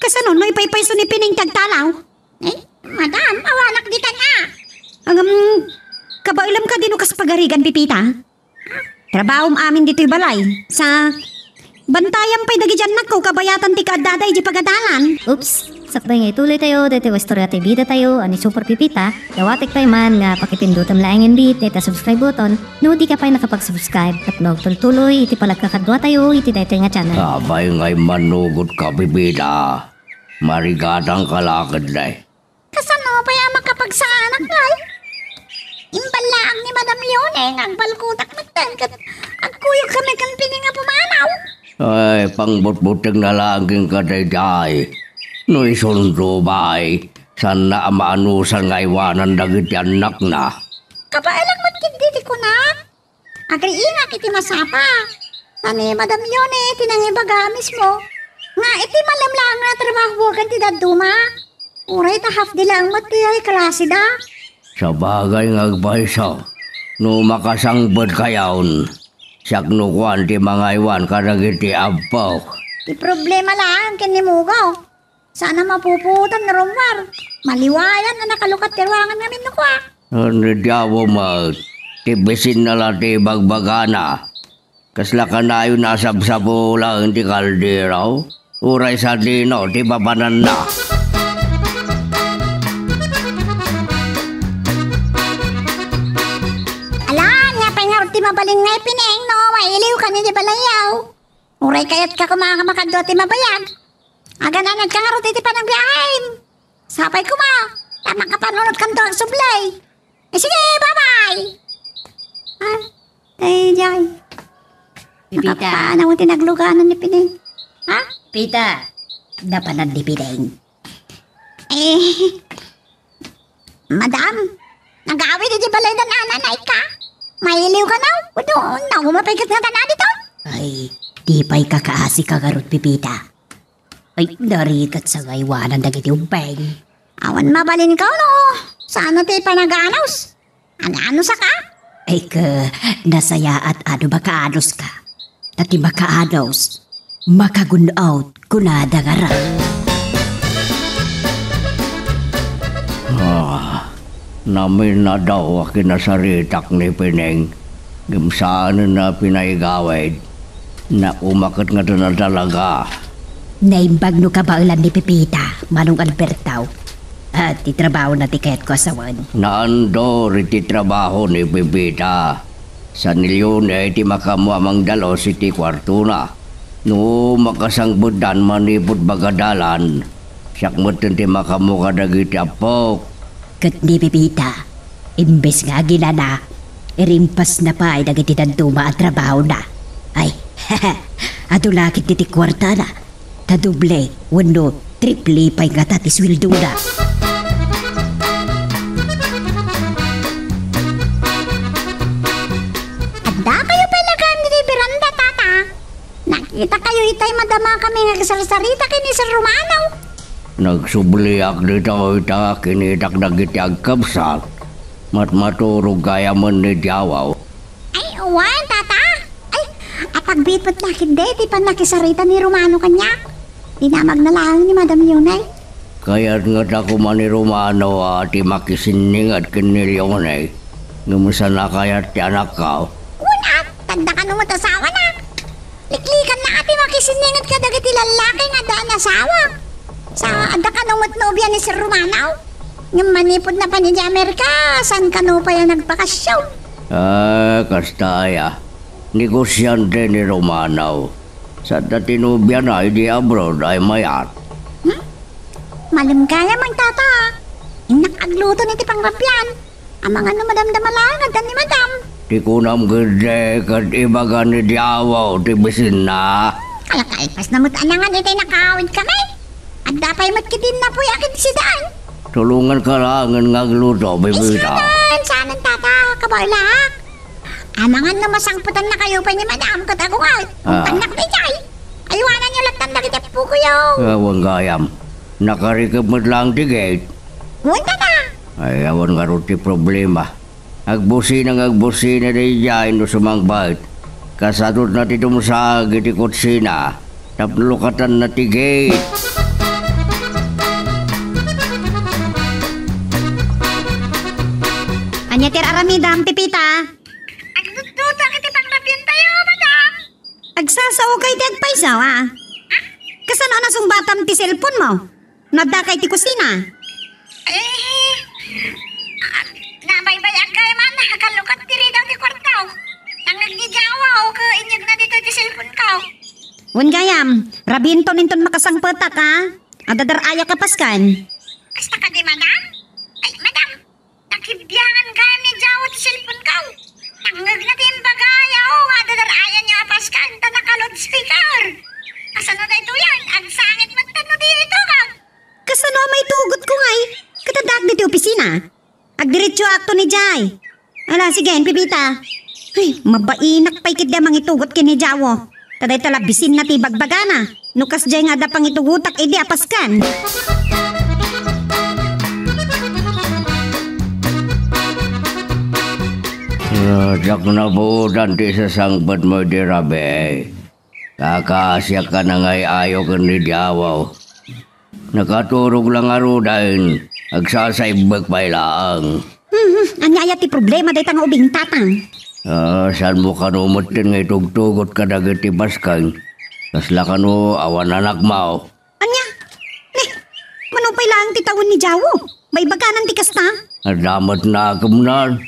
kasano no ipaypayso ni Pineng ti agtalaw? Eh, madam, awanak ditan a. Ngem, kabaelam kadi no kas pagarigan, Pepita? Trabahom amin ditoy balay. Sa, bantayam pay dagiti annakko kabayatan ti kaaddada idiay pagadalan. Oops! Sakbay nga ituloytayo daytoy a istorya ti bidatayo a ni Super Pepita, dawatek pay man nga pakipindutem laengen dayta subscribe button no dika pay nakapag-subscribe tapno agtultuloy iti panagkakaduatayo iti daytoy nga channel. Apay nga immanugotka, Pepita. Marigatanka la ketdi. Kasano pay a makapagsaanak ngay? Imballaag ni Madam Leone nga agbalkodak metten ket agkuyogkami ken Pineng a pumanaw. Ay, pangbutbutengna laeng kenka daydiay. No isunto pay, saanna a maanusan nga aywanan dagiti annakna. Kabaelak met ketdi ti kunak. Agriingak iti masapa. Ta ni Madam Leone ti nangibaga mismo nga iti malem laeng nga trabaho ken ti dadduma. Uray ta half day laeng met ti ay klaseda. Sabagay nga agpayso, no makasangbedkayon, siak no kuan ti mangaywan kadagiti abbok. Ti problema laeng ken ni Mugo. Saan a mapupuotan no rummuar. Maliwayan a nakalukat ti ruangan ngamin no kua. Ni Diawo met, ti bisinna la ti ibagbagana. Kasla kanayon a sabsabulaen ti kaldero, uray sadino ti papananna. Ala, ania pay ngarud ti mabalin nga ipineng no mailiwkan idiay balayyo? Uray kayatka koma nga makadua ti mabayag. Agan-anadka ngarud iti panagbiahem. Sapay koma, ta makapanunotkanto agsubli. Eh, sige, bye-bye. Ah, daydiay. Pepita. Napapaanaw ti nagluganan ni Pineng. Ha? Pita, napanan ni Pineng. Eh, Madam, nagawid iti balay da nanay ka? Mailiwka no? Wenno, nauma pay ket nga tan-a dito? Ay, di pay kakaasika ngarud, Pepita. Ay, narigat sa nga aywanan dagiti umpeng. Awan mabalinka no? Saan ti panaganos? Aganosaka? Ay, ka, nasayaat a no makaanoska. Ta ti makaanos, makagun-ot, kunada ngarud. Ah, naminadaw a kinasaritak ni Pineng. Ngem saanen a pinaigawid. Nauma ket nga talaga. Naimbag no kabaelan ni Pepita, Manong Alberto. Ah, ti trabahona ti kayatko a sawen. Naandor iti trabaho ni Pepita. San Leone ti makaammo a mangdalus iti kuartona. No makasangbeddan manipud bagadalan, siak metten ti makaammo kadagiti appok. Ket ni Pepita, imbes nga aginana, irimpasna pay dagiti dadduma a trabahona. Ay, adu la ketdi ti kuartana. Ta doble wenno triple pay ngata ti sueldona. Adda Ita kayo itay madama kami nga agsarsarita ken ni Sir Romano. Nagsubliak ditoy ta kinitak dagiti agkabsat. Matmaturog gayamen ni Diawaw. Ay, wen, tata. Ay, apagbitbit lakit de ti pannakisarita ni Romano kaniak. Dinamagna laeng ni Madam Yunay. Kayat nga ta koma ni Romano a ti makisinninget ken ni Leone, ngem saan a kayat ti anakko. Kuna, tanda kano met asawana. Liklikanna a ti makisinninget kadagiti lallaki nga addaan asawa. Sa adda kano met nobia ni Sir Romano. Ngem manipud napan idiay Amerika, saan kano pay a nagbakasyon? Ah, kasta aya. Negosiante ni Romano. Sadta ti nobiana idi abroad ay mayat. Hmm? Malem gayam, tata. Innak agluto iti pangrabian. Amangan no madamdama laeng adda ni madam. Ti kunam ketdi ket ibaga ni Diawaw ti bisinna. Kalkalpasna met a nangan iti nakaawidkami. Adda pay met ketdi napuy a kinsidan. Tulonganka laengen nga agluto, bibita. Ay, saanen, saanen, tata. Kabaelak. Amangan no masangpetannakayo pay ni madam ket agunget. Ah. Untannak daydiay. Aywananyo lattan dagiti appokoyo. Awan gayam. Nakarikep met laeng ti gate. Wen, tata. Ay, awan ngarud ti problema. Agbusina nga agbusina daydiay no sumangpet. Kasatotna ti tumsag iti kutsina tapno lukatanna ti gate. Ania ti aramidam, Pepita? Agdutdutang iti pangrabiantayo, madam. Agsasaoka iti agpayso, a? Kasano a nasungbatam ti cellphone mo? No addaka iti kusina? Eh, ah, nabaybay-ak gayam a nakalukat ti ridaw ti kuarto. Nangngeg ni Jawa, o, ket inyegna ditoy ti cellphone ko. Wen gayam, rabienton inton makasangpetak, a? Adda dar-ayak a pasken. Kasta kadi, madam? Ay, madam, nakibiangan gayam ni Jawa ti cellphone ko. Nangngegna ti imbagaya, o, nga adda dar-ayanyo a pasken, ta naka-loudspeaker. Kasano daytoyen? Agsangit met no di itugak. Kasano a maitugotko ngay? Ket addaak ditoy opisina. Agdiretsoakto ni Jay. Ala, sige, Pepita. Ay, mabainak pay ketdi a mangitugot ken ni Jawo. Ta dayta la bisinna ti ibagbagana. No kasdiay nga adda pangitugotak idi a pasken. Ah, diak napuotan ti isasangpetmo idi rabii. Kakaasiak a nangay-ayo ken ni Diawaw. Nakaturog la ngaruden, agsasaibbek pay laeng. Hmm, ania aya ti problema dayta nga ubing, Tatang? Ah, saanmo kano metten nga itugtugot kadagiti pasken? Kasla kano awan anakmo? Ania? Ne, mano pay laeng ti tawen ni Jawo? Maibaganan ti kasta? Adda met nakemnan.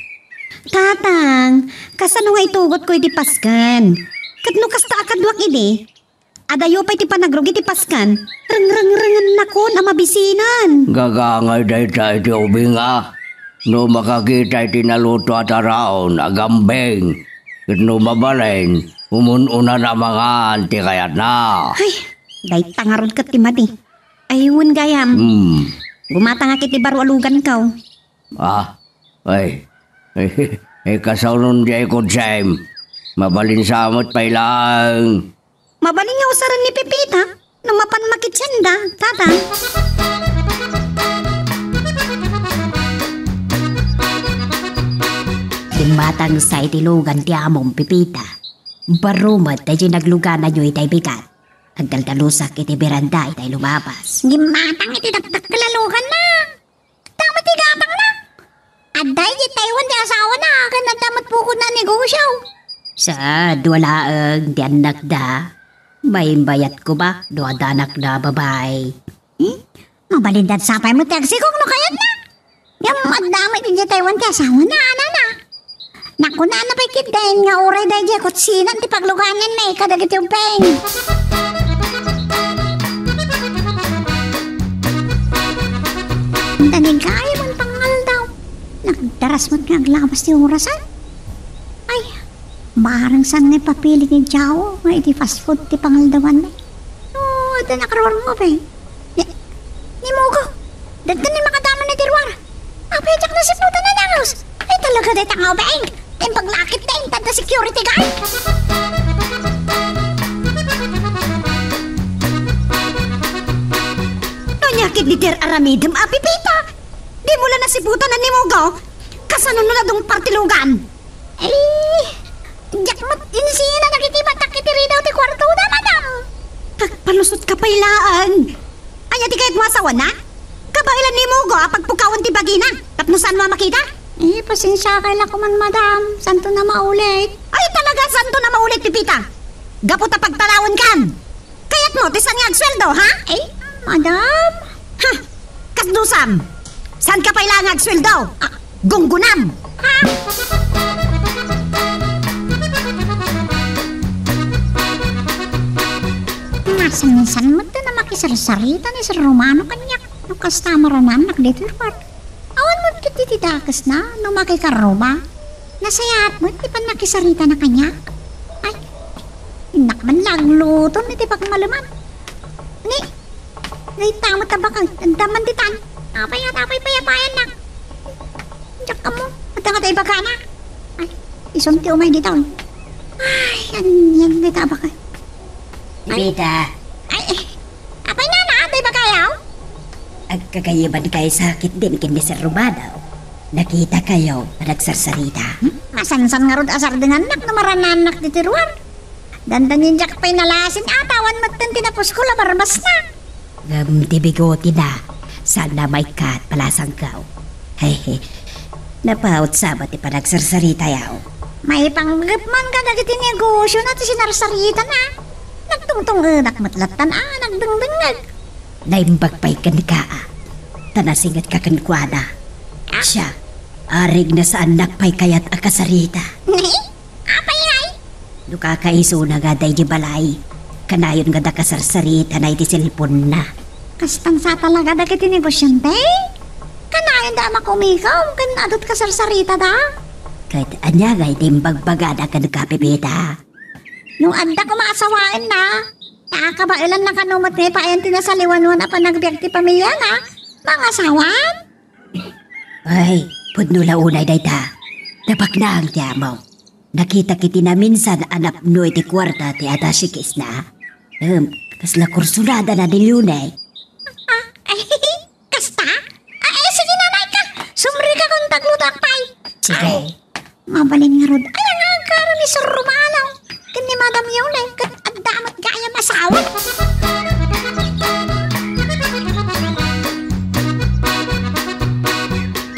Tatang, kasano nga itugotko iti pasken? Ket no kasta a kaduak idi, adayo pay ti panagrugi ti pasken, rengrengrengennakon a mabisinan. Gagangay dayta iti ubing a. No makakita iti naluto a taraon, agambeng. Ket no mabalin, umun-unan a mangan ti kayatna. Ay, dayta ngarud ket ti madi. Ay, wen gayam. Hmm. Gumatangak iti baro a luganko. Ah, ay, ay, kasano diay kodsem? Mabalin sa met pay laeng. Mabalin nga usaren ni Pepita no mapan makitenda, Tatang. Dimmatang sa iti lugan ti amom, Pepita. Baro met daydiay naglugananyo itay bigat. Agdaldalusak iti beranda itay lumabas. Dimmatang iti dakdakkel a luganna. Tama ti gatangna. Adda iti Taiwan ti asawana, ken adda met pukodna a negosyo. Saan, dua laeng ti annakda. Maimbayat koma no adanakda a babai. Hmm? Mabalindan sapay met ti agsigog no kayatna. Ngem adda met iti Taiwan ti asawana, anana. Nakunana pay ketdin nga uray daydiay kutsinan ti paglugananmi kadagiti ubbing. Ita ni gayam a pangaldaw, nagdaras met nga aglabas ti orasan. Ay, bareng saan nga ipapili ni Jao nga iti fast food ti pangaldawanna. No, adda nakaruar nga ubbing. Ni, ni Mugo, dadton ni makadaman iti ruar. Apay diak nasipnutan a nangus? Ay, talaga dayta nga ubbing. Imbag lakit ta intad da security guard. Iti aramidem a Pepita, dimo la nasiputanan ni Mugo. Kasano no nadungpartilugan? Eh, diak met insina dagiti matak iti ridaw ti kuartoda, madam. Agpalusotka pay laeng. Ania ti kayatmo a sawana? Kabaelan ni Mugo a pagpukawen ti bagina tapno saanmo a makita? Eh, pasensiakay la koman, madam. Saanton a maulit. Ay, talaga, saanton a maulit, Pepita. Gapu ta pagtalawenkan. Kayatmo ti saan nga agsueldo, ha? Ay, madam. Ha? Kasdusam. Saanka pay laeng nga agsueldo? Ah, gunggonam. Ha? Masansan met a makisarsarita ni Sir Romano kaniak no kasta a maranannak ditoy ruar. Awan met ketdi ti dakesna no makikarruma. Nasayaat met ti pannakisaritana kaniak. Ay, innak man la agluton iti pagmaleman. Ni, dayta met a bakay, adda man ditan. Apay, apay, payapayannak. Diak ammo, adda nga ta ibagana. Ay, isun ti umay ditoy. Ay, anian dayta a bakay? Ay. Pepita. Ay, eh, apay nana, adda ibagayo? Agkakayeban kayo sakit din ken ni Sir Romano. Nakita kayo, panagsarsarita. Hmm? Masansan ngarud a sardengannak no maranannak ditoy ruar. Dandani diak pay nalasin a ta awan metten ti napos ko la barbasna. Ngem ti bigotina, saanna maikkat, palasangko. Hehe. Napaut sa ba ti panagsarsaritayo? Maipanggep man kadagiti negosiona ti sinarsaritana. Nagtungtungedak met lattan a nagdengdengngeg. Naimbag pay kenka, a. Ta nasingetka kenkuana. Ah? Siak, arigna saannak pay kayat a kasarita. Ni? Apay ngay? No kakaisuna nga daydi balay, kanayon nga da kasarsaritana iti cellphone-na. Kastan sa talaga dagiti negosyante? Kanayon da a makumikom ken adut kasarsaritada? Ket ania ngay ti imbagbagada kenka, Pepita? No adda koma asawaenna, ta kabaelanna kano met nga ipaay ti nasaliwanwan a panagbiag ti pamiliana, mangasawan? Ay, pudno la unay dayta. Napaknang ti amok. Nakitak iti naminsan a napno iti kuarta ti attaché case-na. Em, kasla kursunada na ni Leone. Ah, ay, kasta? Ay, ay, sige, nanay ka. Sumrika kung taglutak pay. Sige. Ay. Mabalin ngarud, aya nga agkaro ni Sir Romano ken ni Madam Yolay ket adda met gayam asawa.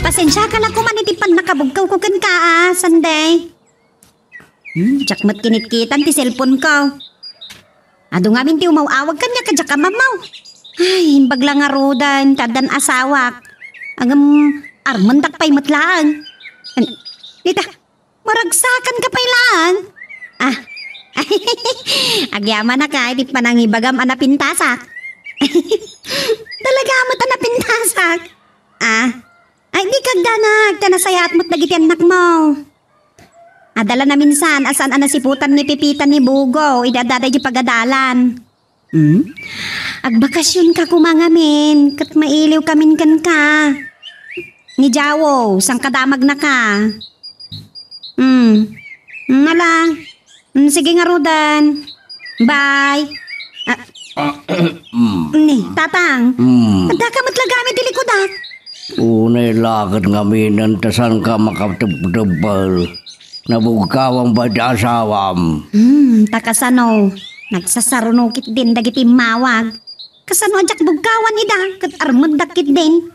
Pasensiaka la koman iti pannakabugkawko kenka, a, Sunday. Hmm, diak met kinikkitan ti cellphone-ko. Adu ngamin ti umaw-awag kaniak a diak a mammaw. Ay, imbag la ngaruden ta addan asawak. Ngem, armendak pay met laeng. An-, dita, maragsakanka pay laeng. Ah, agyamanak iti panangibagam a napintasak. Talaga met a napintasak. Ah, ay, dika agdanag, ta nasayaat met dagiti annakmo. Adda la naminsan a saan a nasiputan ni Pepita ni Bugo idi adda daydi pagadalan. Hmm? Agbakasionka koma ngamin, ket mailiwkamin kenka. Ni Jawo, saan kadamagnaka? Hmm. Hmm, ala. Hmm, sige ngaruden. Bye. Ah, ni, Tatang. Hmm. Addaka met la gayam iti likudak. Unay la ket ngaminen ta saanka makatebtebbel. Nabugkawan pay ti asawam. Hmm, ta kasano? Nagsasaruno ketdin dagiti immawag. Kasano a diak bugkawan ida ket armendak ketdin?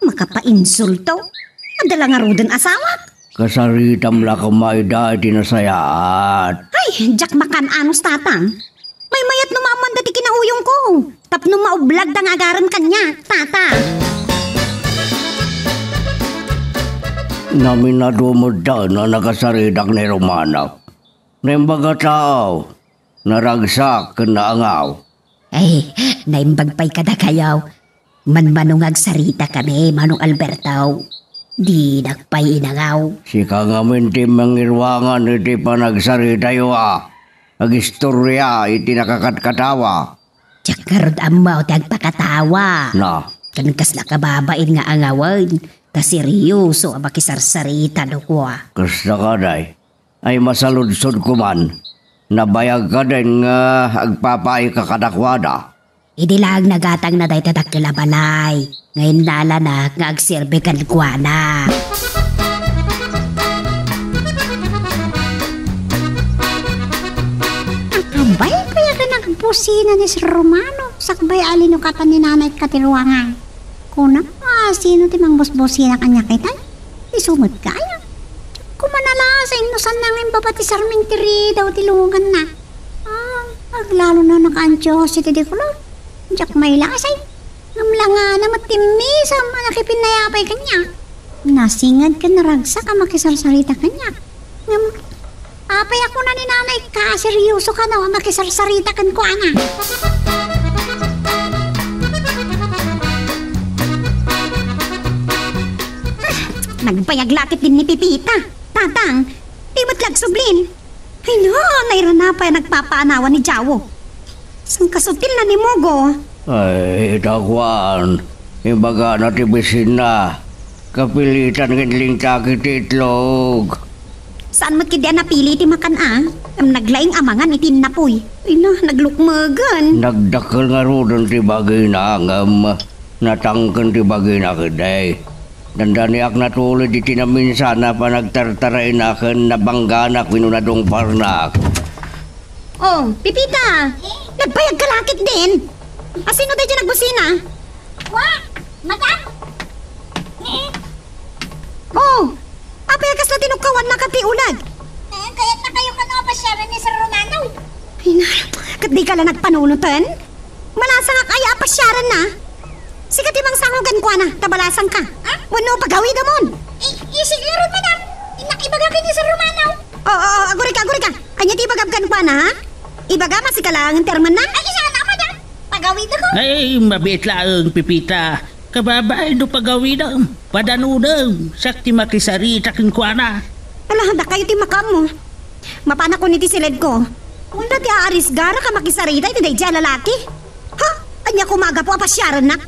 Makapainsulto. Adda la ngaruden asawak. Kasaritam la koma ida iti nasayaat. Ay, diak makan-anos, Tatang. Maymayat no maammoanda ti kinauyongko. Tapno maublagda nga agarem kaniak, Tata. Naminado met a nakasaritak ni Romano. Naimbag a tao, naragsak ken naangaw. Ay, naimbag pay kadakayo. Manmano nga agsaritakami, Manong Alberto. Dinak pay inangaw. Sika ngamin ti mangiruangan iti panagsaritayo a agistorya iti nakakatkatawa. Diak ngarud ammo ti agpakatawa. Na. Ken kasla kababain nga angawen, ta seryoso a makisarsarita no kua. Kasta kadi, ay masaludsod koman, nabayag kadin nga agpapaayka kadakuada? Idi laeng nagatangna dayta dakkel a balay nga innalana nga agserbi kenkuana. Abay, kaya ka nagbusina ni Sir Romano, sakbay a linukatan ni Nanay Katiruangan. Kuna, ah, sino ti mangbusbusina kaniak itay? Isu met kaya. Diak kumanala, sa inno saan nga imbaba ti sarming ti ridaw ti lunganna. Ah, aglalona nakaantios iti dikolor. Diak mailasay. Ngem langana met ti misam a nakipinnayapay kaniak. Nasinged ken naragsak a makisarsarita kaniak. Ngem, apay a kuna ni Nanay, kaseryoso kano a makisarsarita kenkuana? Ah, nagbayag la ketdin ni Pipita. Tatang, di met la agsublin. Ay no, nairana pay a nagpapaanawan ni Jawo. Saan kasutilna ni Mugo? Ay, ita kuan, ibagana ti bisinna. Kapilitan nga inlingtak iti itlog. Saan met ketdi a napili ti makan a? Ngem naglaing a mangan iti innapuy. Ay na, naglukmegen. Nagdakkel ngaruden ti bagina, ngem natangken ti bagina ketdi. Dandaniak natulid iti naminsan a panagtartaraina ken nabangganak wenno nadungparnak. Oh, Pipita! Nagbayag ka la ketdin? Asino daydiay nagbusina? Wa! Madam! Eh, Oh! Apay a kasla tinukkawanna ket ti ulag? Eh, kayatna kayo kano a pasiaren ni Sir Romano. Ay na, ket di ka la nagpanunoten? Malasangak aya a pasiarenna. Sika ti mangsango kenkuana, ta malasangka. Ha? Wenno pagawidamon. I-, isig ngarud, madam. Innak ibaga ken ni Sir Romano. Oo, oo, agurika, agurika. Ania ti ibagam kenkuana, ha? Ibagam a sika laeng ti armenna? Ay, isana, madam. Pagawidakon. Ay, mabiit laeng, Pipita. Kababain no pagawidem, padanodem, siak ti makisarita kenkuana. Ala, dakayo ti makaammo. Mapanakon iti siledko. Unda ti aarisgarak a makisarita iti daydiay a lalaki? Ha? Ania koma a gapu a pasiarennak?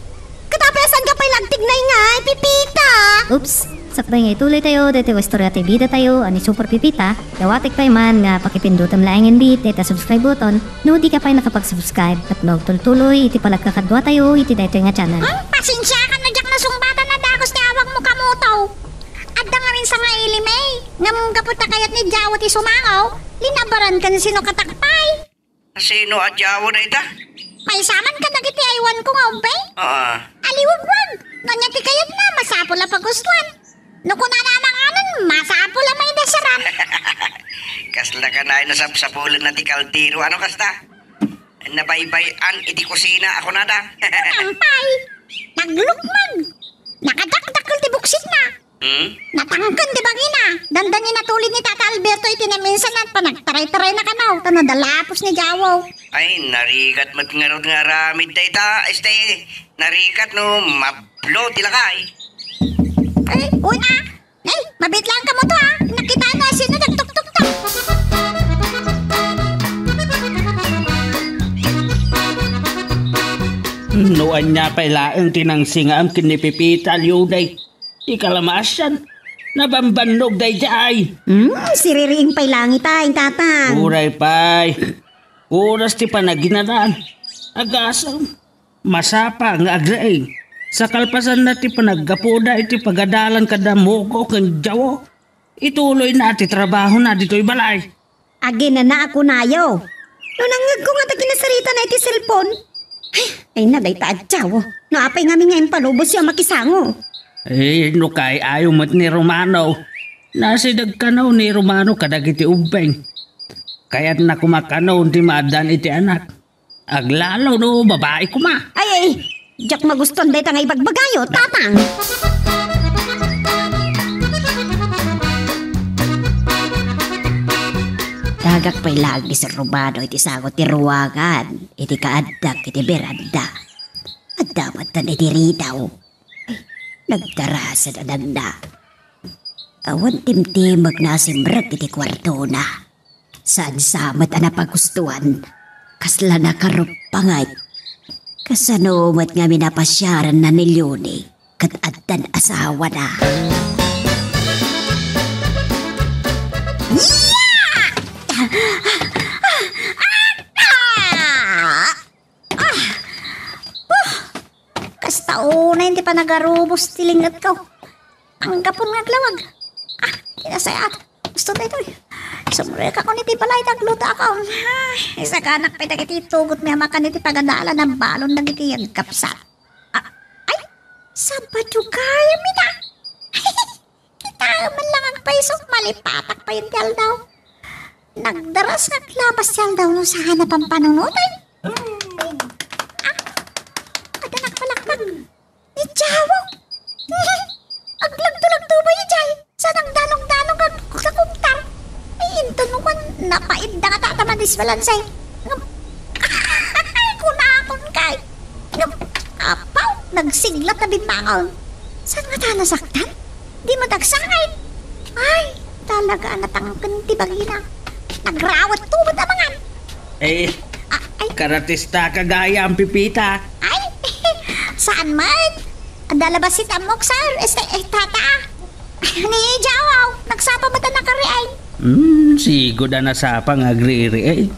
Ket apay a saanka pay la agtignay ngay, Pipita? Oops! Sakbay nga ituloytayo daytoy a istorya ti bidatayo a ni Super Pipita, dawatek pay man nga pakipindutem laengen met dayta subscribe button no dika pay nakapag-subscribe tapno agtultuloy iti panagkakaduatayo iti daytoy nga channel. Hmm, pasensiakan no diak nasungbatan a dagus ti awagmo, Kamuto. Adda ngamin sangailim, ngem gapu ta kayat ni Jawo ti sumango, linabaran ken sino katakpay. Sino a Jawo dayta? Maysa man kadagiti aywanko nga ubbing? Aa. Aliwagwag! No ania ti kayatna, masapul a pagustuan. No kunana a manganen, masapul a maidasaran. Kasla kanayon a sapsapulenna ti kaldero, ano kasta? Nabaybay-an iti kusina a kunada. Nangpay! Naglukmeg! Nakadakdakkel ti buksikna! Hmm? Natangken ti bagina. Dandani natulid ni Tata Alberto iti naminsan a panagtaraytarayna kano, ta nadalapos ni Jawo. Ay, narigat met ngarud nga aramid dayta, este, narigat no mablo ti lakay. Ay, una. Ay, mabitlaan kamo to, ah. Nakita no asino nagtuktuktok. No ania pay laeng ti nangsingaam ken ni Pipita, Liuday. Ti kalamasan, nabambannog daydiay. Hmm, siririing pay langit ay, Tatang. Uray pay. Oras ti panaginanan. Agasem. Masapa nga aglaing. Sa kalpasanna ti panaggapuda iti pagadalan kada Mugo ken Jawo. Ituloyna ti trabahona ditoy balay. Aginana a kunayo. No nangngegko nga ta kinasaritana iti cellphone. Ay, ay na dayta a Jawo. No apay ngamin nga impalubosyo a makisango? Eh, no kay-ayo met ni Romano. Nasideg kano ni Romano kadagiti ubbing. Kayatna koma kano ti maaddaan iti anak. Aglalo no babai koma. Ay, ay, diak magustuan dayta nga ibagbagayo, Tatang. Dagak pay laeng ni Sir Romano iti sango ti ruangan iti kaaddak iti beranda. Adda met iti ridaw. Nagdarasan a nagna. Awan timtimekna a simrek iti kuartona. Saan sa met a napagustuan, kasla nakaruppanget. Kasano met ngamin a pasiarenna ni Leonie ket addan asawana? Yeah! Ah! Ah! ta nagarubos ti lingetko. Anggapo nga aglawag. Ah, kinasayat. Gusto daytoy. Sumrekakon iti balay ta aglutoakon. Ay, isaganak pay dagiti tugotmi a makan iti pagadalan a balon dagiti agkapsat. Ah, ay, Sabado gayam ita. Kitaem man lang agpayso, malipatak pay ti aldaw. Nagdaras nga aglabas ti aldaw no saan a pampanunotan. Ah, adda nagpalakpak. Ni Jawo! Aglagto-lagto ba idiay? Sa nagdanog-danog ag-, agkakubtar? Ay, inton wan, napaidda nga tata madisbalansay. Ngem, ay, kunakon kay. Ngem, apaw, nagsiglat a bimmangon. Saan ngata nasaktan? Di matagsangay. Ay, talaga, natangken ti bagina. Nagrawetto met a mangan. Eh, ah, ay. Karatista ka gayam, Pipita. Ay, saan man? Adda labasit ammok, sir. Este, eh, tata. Ni Jawaw, nagsapa met a nakariay. Hmm, sigud a nasapa nga agririay.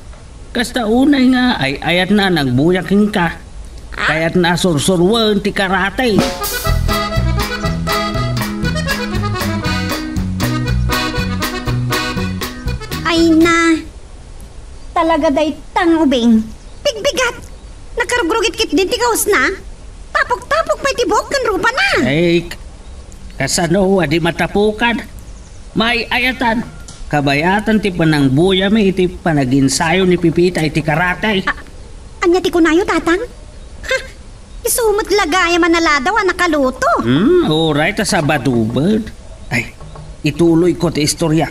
Kasta unay nga ay-ayatna a nagbuya kenka. Ah? Kayatna a sursuruen ti karate. Ay na, talaga daytang ubing. Bigbigat! Nagkarugrugit ketdin ti kawesna. Tapok-tapok pay ti buok ken rupana. Ay, k-, kasano a di matapukan? Maay-ayatan, kabayatan ti panangbuyami iti panaginsayo ni Pipita iti karate. A-, ania ti kunayo, Tatang? Ha? Isu met la gayam a naladaw a nakaluto. Hmm, uray ta Sabado met. Ay, ituloyko ti istorya.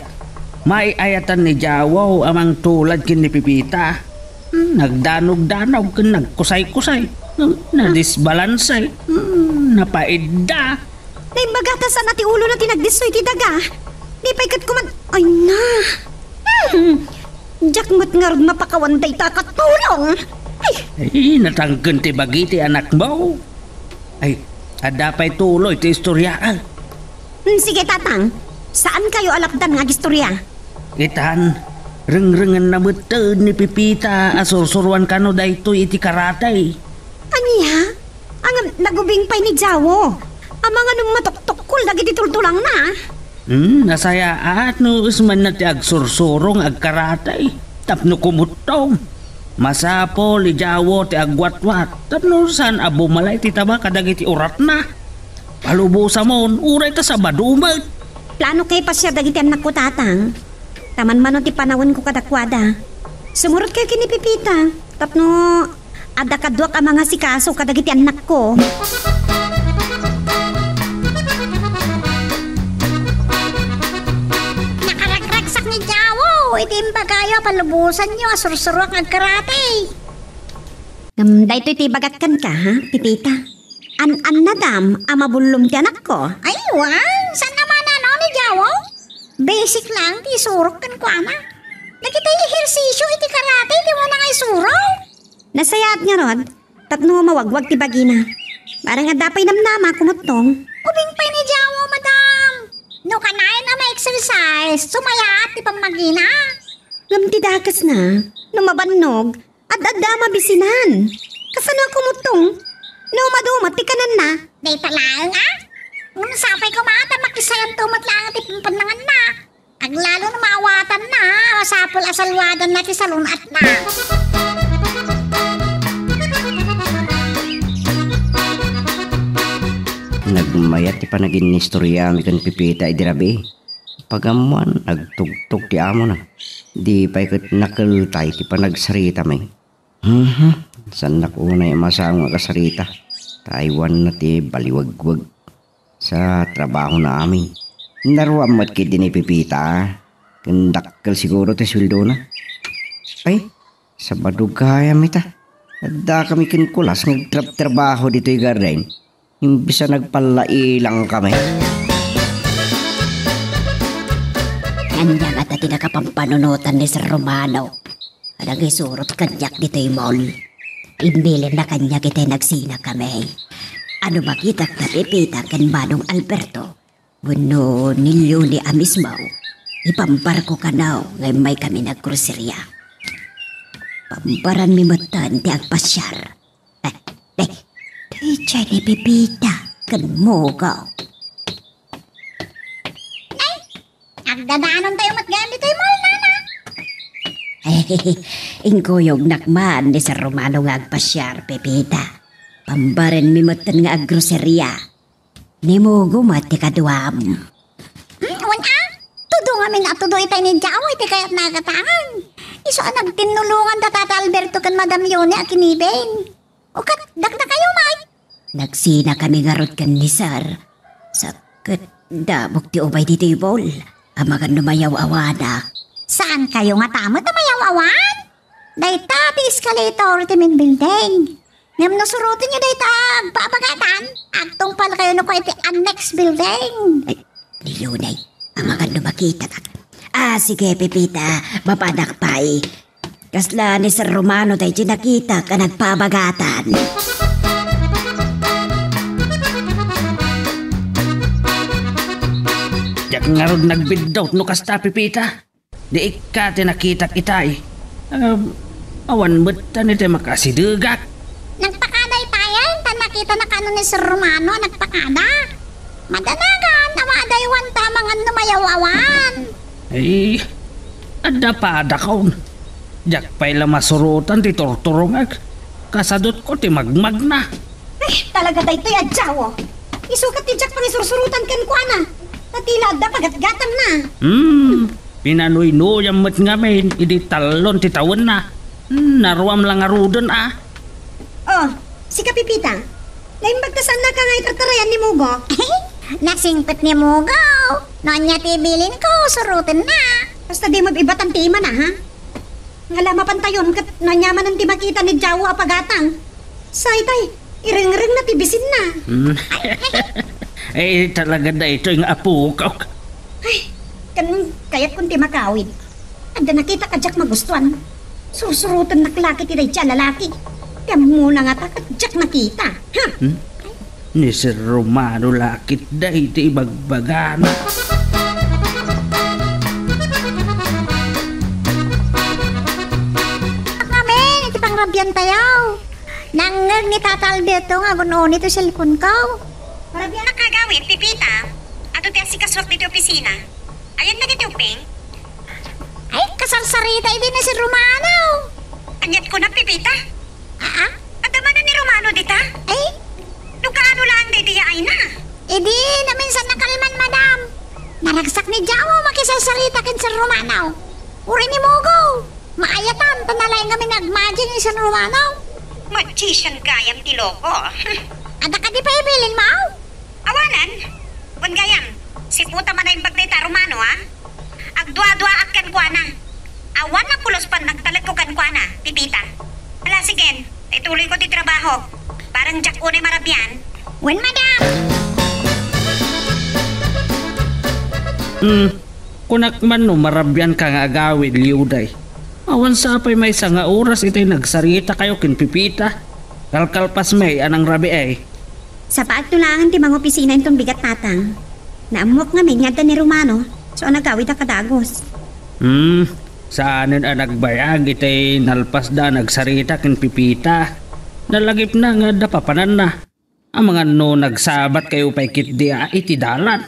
Maay-ayatan ni Jawaw a mangtulad ken ni Pipita. Hmm, nagdanog-danog ken nagkusay-kusay. Hmm, nadisbalansay. Hmm, napaidda. Naimbagata sana ti ulona ti nagdisso iti daga. Di pay ket kuman, ay na. Hmm. Diak met ngarud mapakawan dayta a katulong. Ay. Ay, natangken ti bagi ti anakmo. Ay, adda pay tuloy ti istorya, ah. Hmm, sige, Tatang. Saankayo a lapdan nga agistorya? Itan, rengrengenna metten ni Pipita a sursuroan kano daytoy iti karate. Ania? Ngem nagubing pay ni Jawo. Amangan no matuktukkol dagiti tultulangna. Hmm, nasayaat no ismanna ti agsursuro nga agkarate tapno kumuttong. Masapul ni Jawo ti agwatwat tapno saan a bumala iti taba kadagiti uratna. Palubosamon, uray ta Sabado met. Plano kay pasiar dagiti annakko, Tatang. Ta manmano ti panawenko kadakuada. Sumurot kayo ken ni Pipita tapno adda kaduak a mangasikaso kadagiti annakko. Nakaragragsak ni Jawo iti imbagayo a palubosanyo a sursuroak nga agkarate. Ngem daytoy ti ibagak kenka, ha, Pipita? An-annadam a mabullom ti anakko? Ay, wen, saan a manano ni Jawo? Basic lang ti isurok kenkuana. Dagitoy ehersisio iti karate ti umuna nga isurok. Nasayaat ngarud, tapno mawagwag ti bagina. Bareng adda pay namnama, kumuttong. Ubing pay ni Jawo, madam. No kanayon a ma-exercise, sumayaat ti pammagina. Ngem ti dakesna, no mabannog, ad-adda a mabisinan. Kasano a kumuttong? No maduma ti kanenna. Dayta laeng, a? Ngem sapay koma ta makisayanto met laeng ti pampannanganna. Aglalo no maawatanna, a, masapul a salwadanna ti salun-atna. Nagmayat ti panaginnistoriami ken Pipita idi rabii. Pagammoan, nagtugtog ti amona. Di pay ket nakeltay ti panagsaritami. Mhm. Saannak unay a masango a kasarita. Ta aywanna ti baliwagwag. Sa trabahona amin. Naruam met ketdi ni Pipita, a. Ken dakkel siguro ti sueldona. Ay, Sabado gayam ita. Addakami ken kulas nga agtrabtrabaho ditoy garden. Imbes a nagpallailangkami. Ania ngata ti nakapampanunotan ni Sir Romano a nangisurot kaniak ditoy mall? Imbilinna kaniak iti nagsinakami. Ano makitak ta Pipita ken Manong Alberto wenno ni Leonie a mismo, ipambarko kano nga immaykami naggroseria. Pambaranmi metten ti agpasiar. Eh, eh, daydiay ni Pipita. ken Mugo. Ay, agdadanon tayo met gayam ditoy mall, nana. Inkuyognak man ni Sir Romano nga agpasiar, Pepita. Pambarenmi metten nga aggroseria. Ni Mugo met ti kaduam. Hmm, wen a? Tudo ngamin a tudo itay ni Jawa iti kayatna a gatangan. Isu a nagtinnulongan da Tata Alberto ken Madam Yone a kiniben. O ket, dakdakayo met? Nagsinakami ngarud ken ni Sir. Sa ket, dabok ti ubay ditoy mall. Amangan no mayaw-awanak. Saankayo ngata met a mayaw-awan? Dayta ti escalator ti main building. Ngem no surotenyo dayta agpaabagatan, agtungpalkayo no kua iti annex building. Ay, ni Yone, amangan no makitak. Ah, sige, Pepita, mapanak pay. Kasla ni Sir Romano daydi nakitak a nagpaabagatan. Diak ngarud nagbiddut no kasta, Pepita. Di ikka ti nakitak itay. Em, awan met ta ni ti makasidegak. Nagpakada itayen, ta nakitanaka ni Sir Romano a nagpakada. Madanagan, awan adaywan ta amangan no mayaw-awan. Ay, adda padakon. Diak pay la masurotan ti turturongek. Kasadutko ti magmagna. Ay, talaga daytoy a Jawo. Isu ket ti diak pangisursurotan kenkuana. Ta ti la adda pagatgatanna. Hmm, pinanuynuyam met ngamin idi tallon ti tawenna. Hmm, naruam la ngaruden a. Oh, sika Pepita. Naimbag ta saannaka nga itartarayan ni Mugo. Nasingpet ni Mugo. No ania ti ibilinko, surotenna. Basta dimo ibatan ti imana, ha? Nga la mapantayon ket no ania manen ti makita ni Jawo a pagatang. Sa itay, irengrengna ti bisinna. Hmm. Eh, talaga daytoy nga apok. Ay, ken kayatkon ti makawid. Adda nakitak a diak magustuan. Sursurotennak la ket daydiay a lalaki. Ti ammona ngata ket diak nakita. Ha? Hmm? Ni Sir Romano la ket daydi ibagbagana. Ngamin, iti pangrabiantayo. Nangngeg ni Tata Alberto nga agun-uni ti cellphone ko. Marabianak nga agawid, Pepita. Adu ti asikasuak ditoy opisina. Ayanna ditoy ubbing? Ay, kasarsarita idi ni Sir Romano. Aniat kuna, Pepita? Aa? Adda manen ni Romano dita? Ay? No kaano laeng daydiay a ayna? Idi, naminsan nakalman, madam. Naragsak ni Jawo makisarsarita ken Sir Romano. Uray ni Mugo. Maayatan, ta nalaing ngamin nga agmagic ni Sir Romano. Magician gayam ti loko. Adda kadi pay ibilinmo? Awanen. Wen gayam, siputa man a imbag dayta Romano, a? Agduaduaak kenkuana. Awan a pulos pannagtalekko kenkuana, Pepita. Ala, sigen, ituloyko ti trabaho. Bareng diak unay marabian. Wen, madam! Hmm, kunak man no marabianka nga agawid, Liuday. Awan sa pay maysa nga oras itay nagsaritakayo ken Pepita. Kalkalpasmi a nangrabii. Sapaakto laengen ti mangopisina inton bigat, Tatang. Naammuak ngamin nga adda ni Romano, isu a nagawid a kadagus. Hmm, saanen a nagbayag iti nalpasda a nagsarita ken Pepita. Nalagipna nga adda papananna. Amangan no nagsabatkayo pay ketdi a iti dalan.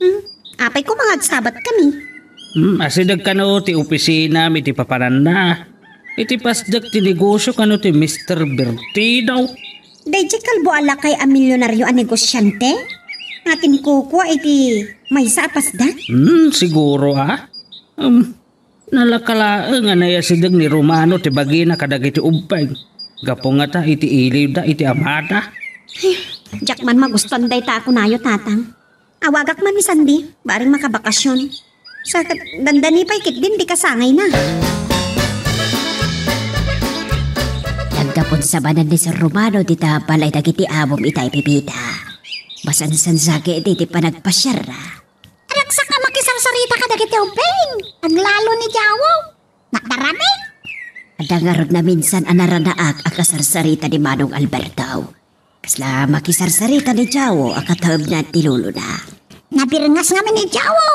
Hmm, apay koma nga agsabatkami? Hmm, asideg kano ti opisinam iti papananna. Iti pasdek ti negosio kano ti Mister Bertido. Daydiay kalbo a lakay a milionario a negosiante nga tinkukua iti maysa a pasdek? Hmm, siguro, a? Um, nalaka laeng a naiyasideg ni Romano ti bagina kadagiti ubbing. Gapu ngata iti iliwda iti amada. Diak man magustuan dayta a kunayo, Tatang. Awagak man ni Sandy, bareng makabakasyon. Sa ket dandani pay ketdin ti kasangayna. Naggapunsabanan ni Sir Romano dita balay dagiti amom itay, Pepita. Masansansa ketdi ti panagpasiarna. Ragsak a makisarsarita kadagiti ubbing. Aglalo ni Jawo. Nagdaramik. Adda ngarud naminsan a naranaak a kasarsarita ni Manong Alberto. Kasla makisarsarita ni Jawo a kataemnan ti lulona. Nabirngas ngamin ni Jawo.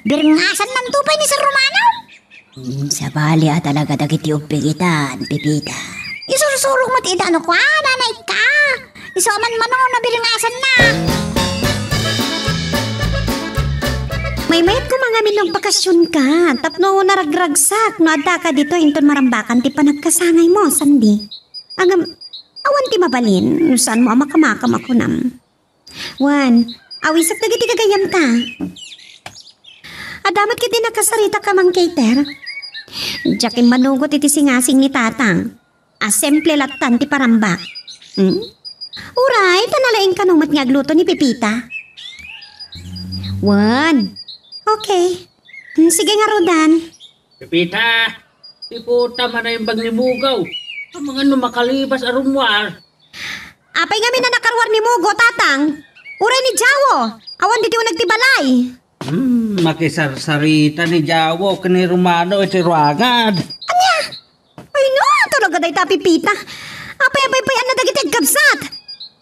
Birngasannanto pay ni Sir Romano. Hmm, sabali a talaga dagiti ubbing itan, Pepita. Isursurok met ida no kuana, naikka. Isu a manmano, nabiringasanna. Maymayat koma ngamin no agbakasionka, tapno naragragsak no addaka ditoy inton marambakan ti panagkasangaymo, Sandy. Ngem, awan ti mabalin no saanmo a makamakam a kunam. Wen, awisak dagiti gagayyemta. Adda met ketdi nakasaritak a mangcater. Diak immanugot iti singasing ni Tatang. A simple lattan ti parambak. Hmm? Uray, ta nalaing kano met nga agluto ni Pepita. Wen. Okay. Hmm, sige ngaruden. Pepita, ti puotam a naimbag ni Mugaw. Amangan no makalibas a rummuar. Apay ngamin a nakaruar ni Mugaw, Tatang? Uray ni Jawo, awan ditoy uneg ti balay. Hmm, makisarsarita ni Jawo ken ni Romano iti ruangan. Ania? Ay no, talaga dayta a Pepita. Apay a paypayan-na dagiti agkabsat?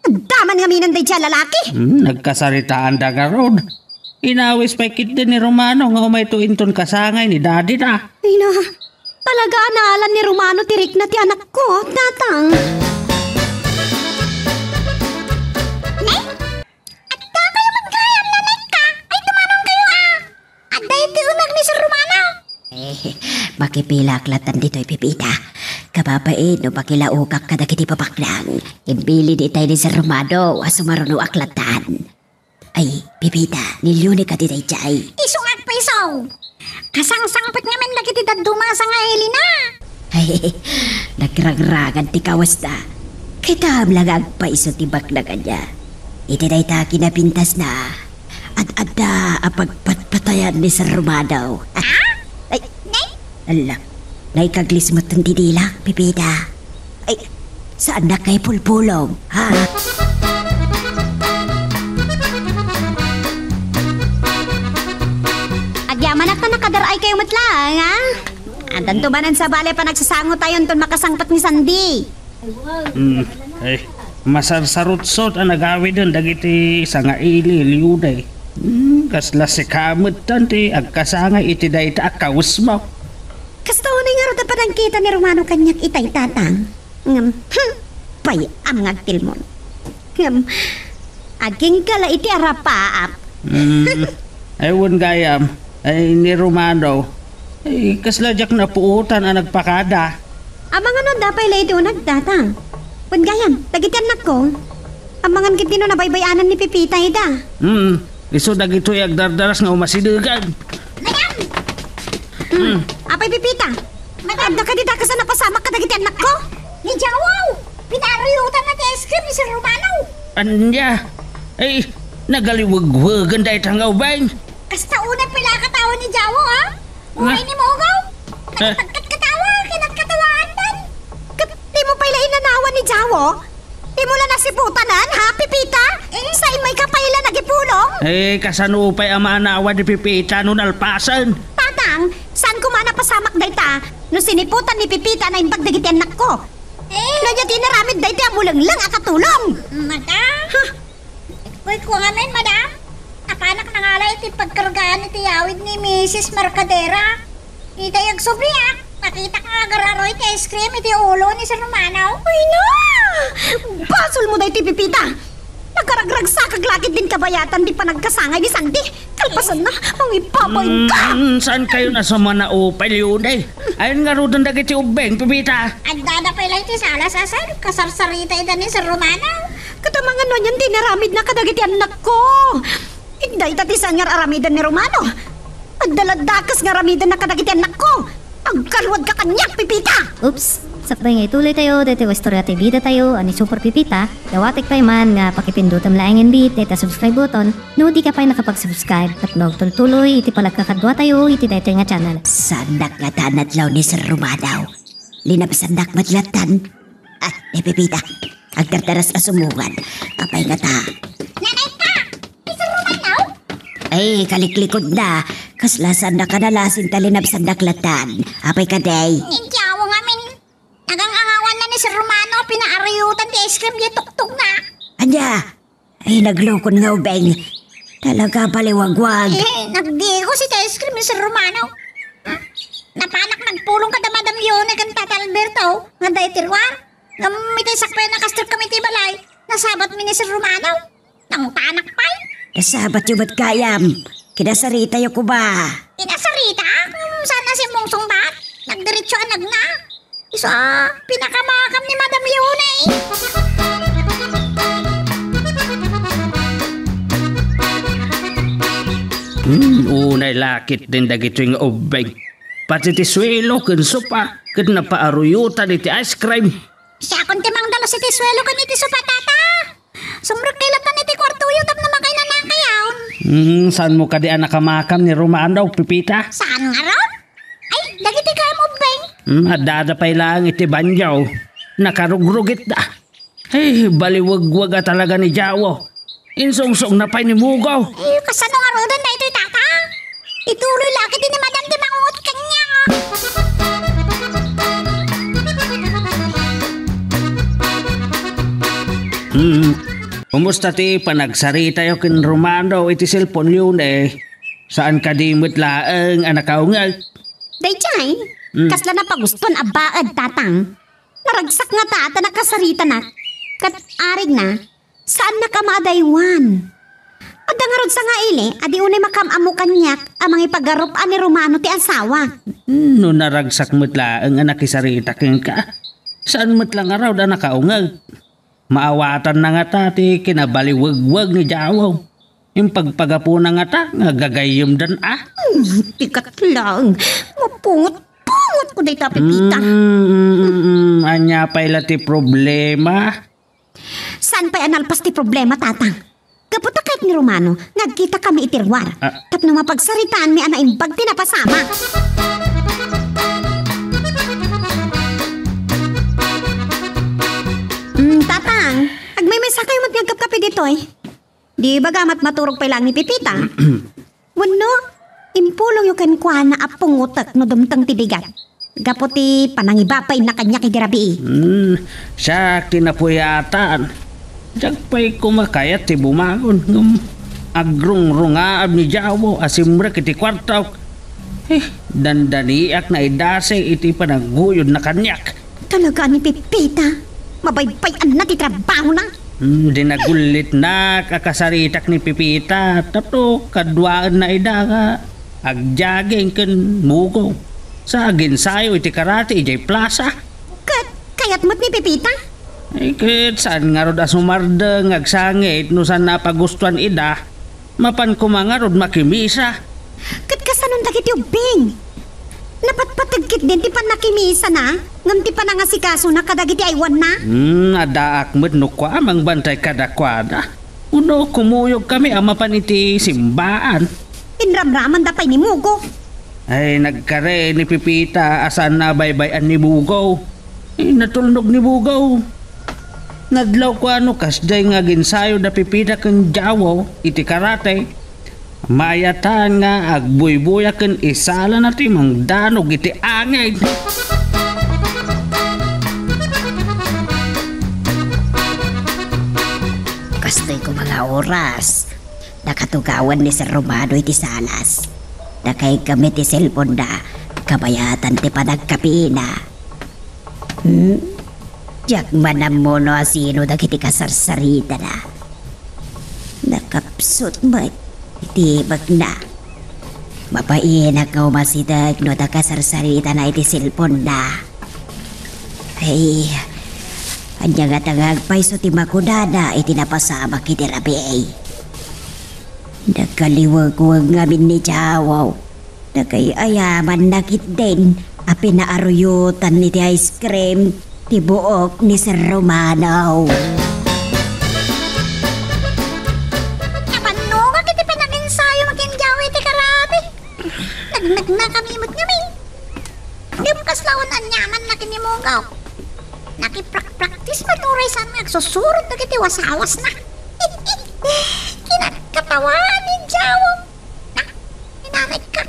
Adda man ngamin daydiay a lalaki. Hmm, nagkasaritaanda ngarud. Inawis pay ketdi ni Romano nga umayto inton kasangay ni daddy na. Ay na, talaga a naalan ni Romano ti rikna ti anakko, Tatang. Ay, adda kayo met gayam, nanay ka? Ay, dumanon kayo, ah. Adda iti uneg ni Sir Romano. Eh, makipilak lattan ditoy, Pepita. Kababain no makilaukak kadagiti babaknang. Imbilin itay ni Sir Romano a sumarunoak lattan. Ay, Pepita, ni Leone kadi daydiay? Isu nga agpaiso. Kasangsangpet ngamin dagiti dadduma a sangaili-na. Ay, nagragrangan ti kawasda. Kitaem la nga agpaiso ti baknang ania. Iti dayta a kinapintasna, ad-adda a pagpatpatayan ni Sir Romano. Ah? Ay, Nay? Ala, naikaglis met ti dilak, Pepita. Ay, saannak nga ipulpulong, ha? Agyamanak ta nakadar-ay kayo met laeng, ha? Addanto manen sabali a panagsasangotayo inton makasangpet ni Sandy. Hmm, ay, masarsarutsot a nagawiden dagiti sangaili, Leone. Hmm, kasla sika metten ti agkasangay iti dayta a kawesmo. Kasta unay ngarud a panagkita ni Romano kaniak itay, Tatang. Ngem, hmm, pay-am nga agtilmon. Ngem, agingga la iti arapaap. Hmm. Ay, wen gayam. Ay, ni Romano. Ay, kasla diak napuotan a nagpakada. Amangan no adda pay la iti uneg, Tatang. Wen gayam, dagiti annakko. Amangan ketdi no nabaybay-anan ni Pepita ida. Hmm. Isu dagitoy agdardaras nga umasidegen. Madam! Hmm. Apay, Pepita? Madam! Adda kadi dakes a napasamak kadagiti annakko? Ni Jawo! Pinaaruyutanna ti ice cream ni Sir Romano. Ania? Ay, nagaliwegwegen dayta nga ubing. Kasta unay pay la a katawa ni Jawo, ha? Uray ni Mugaw. Nagkatkatkatawan, kinatkatawan. Ket dimo pay la inanawan ni Jawo? Dimo la nasiputanan, ha, Pepita? Eh? Sa immay ka pay la nagipulong? Eh, kasano pay a maanawan ni Pepita no nalpasen? Tatang, saan koma a napasamak dayta no siniputan ni Pepita a naimbag dagiti annakko? Eh? No ania ti inaramid dayta a bulengleng a katulong? Madam? Ha? Wen kua ngamin, madam. Apanak nangala iti pagkargaan iti yawid ni Misis Mercadera. Itay agsubli, ah. Nakitak nga agar-aruy ti ice cream iti ulo ni Sir Romano. Ay na! Basolmo daytoy, Pepita! Nakaragragsakak la ketdin kabayatan ti panagkasangay ni Sandy. Kalpasanna, mangipabain ka! Mm, saan kayo nasa manaupay, Leone? Ayan ngaruden dagiti ubing, Pepita. Adda da pay la iti salas a sir, kasarsarita ida ni Sir Romano. Ket amangan no anian ti inaramidna kadagiti annakko. Dayta ti saan nga ar-aramiden ni Romano. Adda la dakes nga aramidenna kadagiti annakko. Agkaluadka kaniak, Pepita! Oops! Sakbay nga ituloy tayo, daytoy istorya ti bida tayo, a ni Super Pepita, dawatek pay man nga pakipindutem laeng inbit, dayta subscribe button, no di ka pay nakapag-subscribe, tapno agtultuloy iti panagkakadua tayo iti daytoy nga channel. Saannak nga addan adlaw ni Sir Romano. Linabsannak met lattan. Ah, ni Pepita. Agdardaras a sumungad. Apay ngata? Nanay ka! Ni Sir Romano? Ay, kaliklikod na. Kasla saan na kanalasin ta linabsannak lattan. Apay kadi? Intiaw ngamin. Nagangangawan na ni Sir Romano, pinaariyutan ti ice cream di tuktok na. Anya? Ay, naglukon nga ubing. Talaga, baliwagwag. Eh, nagdigos iti ice cream ni Sir Romano. Napanak nagpulong kada Madam Leone ken Tata Alberto, nga dayta ruar. Ngem iti sakbay a nakastrek kami iti balay, Nasabatmi ni Sir Romano. Nangutanak pay. Nasabatyo met gayam. Kinasaritayo ko ba? Kinasarita? Hmm, saan a simungsong bat? Nagdiretso a nagna. Isu a pinakamakam ni Madam Yone. Hmm, unay lakit din dagitoy nga ubbing. Pati ti suelo ken sopa, ket napaaruyotan iti ice cream. Siakon ti mangdalus iti suelo ken iti sopa, tata. Sumrek kay latta iti kuartoyo tapno makainanakayon. Hmm, saanmo kadi a nakamakam ni Romano, Pepita? Saan ngarud? Ay, dagiti kayam ubbing. Hmm, addada pay laeng iti banyo. Nakarugrugitda. Ay, baliwegweg a talaga ni Jawo. Insungsongna pay ni Mugo. Ay, kasano ngaruden daytoy, tata? Ituloy la ket ni Madam ti mangungot kaniak. Hmm. Kumusta ti panagsaritayo ken Romano iti cellphone, Yone? Saan kadi met laeng a nakaungeg? Daydiay, Hmm. kasla napagustuan a baed, tatang. Naragsak ngata ta nakasaritana. Ket arigna, saannak a maadaywan. Adda ngarud sangaili a di unay makaam-ammo kaniak a mangipagarup-an ni Romano ti asawa. No naragsak met laeng a nakisarita kenka, saan met la ngarud a nakaungeg? Maawatanna ngata ti kinabaliwegweg ni Jawo. Impagpagapuna ngata nga gagayyemdan a. Hmm, ti ket laeng. Mapungot-pungot ko dayta, Pepita. Mm, mm, mm, mm. Ania pay la ti problema? Saan pay a nalpas ti problema, tatang? Gapu ta kayat ni Romano nga agkitakami iti ruar. Ah. Tapno mapagsaritaanmi a naimbag ti napasama. Mm, tatang, agmaymaysa kayo met nga agkapkapi ditoy. Di baga met maturog pay laeng ni Pepita? Wenno, impulongyo kenkuana a pungotek no dumteng ti bigat. Gapu ti panangibabainna kaniak idi rabii. Hmm, siak ti napuyatan. Diak pay koma kayat ti bumangon ngem agrungrungaam ni Jawo a simrek iti kuartok. Eh, dandaniak naidasi iti panaguyodna kaniak. Talaga ni Pepita. Mabaybay-anna ti trabahona. Hmm, dinagullitnak a kasaritak ni Pepita tapno kaduaenna ida nga agjogging ken Mugo. Sa aginsayo iti karate idiay plasa. Ket kayat met ni Pepita? Ay, ket saan ngarud a sumardeng nga agsangit no saan a pagustuan ida. Mapan koma ngarud makimisa. Ket kasanon dagiti ubbing? Napatpateg ketdin ti pannakimimisana ngem ti panangasikasona kadagiti aywanna? Hmm, addaak met no kua a mangbantay kadakuada. Wenno kumuyogkami a mapan iti simbaan. Inramramanda pay ni Mugo. Ay, nagkari ni Pepita a saan a baybay-an ni Mugo. Ay, natulnog ni Mugo. Nadlaw kua no kasdiay nga aginsayo da Pepita ken Jawo iti karate. Maayatan nga agbuybuya ken isalana ti mangdanog iti angin. Kastoy koma nga oras, nakatugawan ni Sir Romano iti salas. Nakaigkami ti cellphone-na, kabayatan ti panagkapina. Hmm? Diak man ammo no asino dagiti kasarsaritana. Nakapsut met iti ibagna. Mabainak nga umasideg no adda kasarsaritana iti cellphone-na. Ay, ania ngata nga agpayso ti makunana iti napasamak iti rabii. Nagkaliwegweg ngamin ni Jawo. Nagay-ayamanna ketdin a pinaaruyotan iti ice cream ti buok ni Sir Romano. Napannongak iti pananginsayo ken Jawo iti karate. Nagnagna kami met ngamin. Ngem kasla un-aniamanna ken ni Mugo. Nakiprak-practice met uray saan nga agsusurot dagiti wasawasna. Kinakatawa ni Jawo. Na, inanay ka.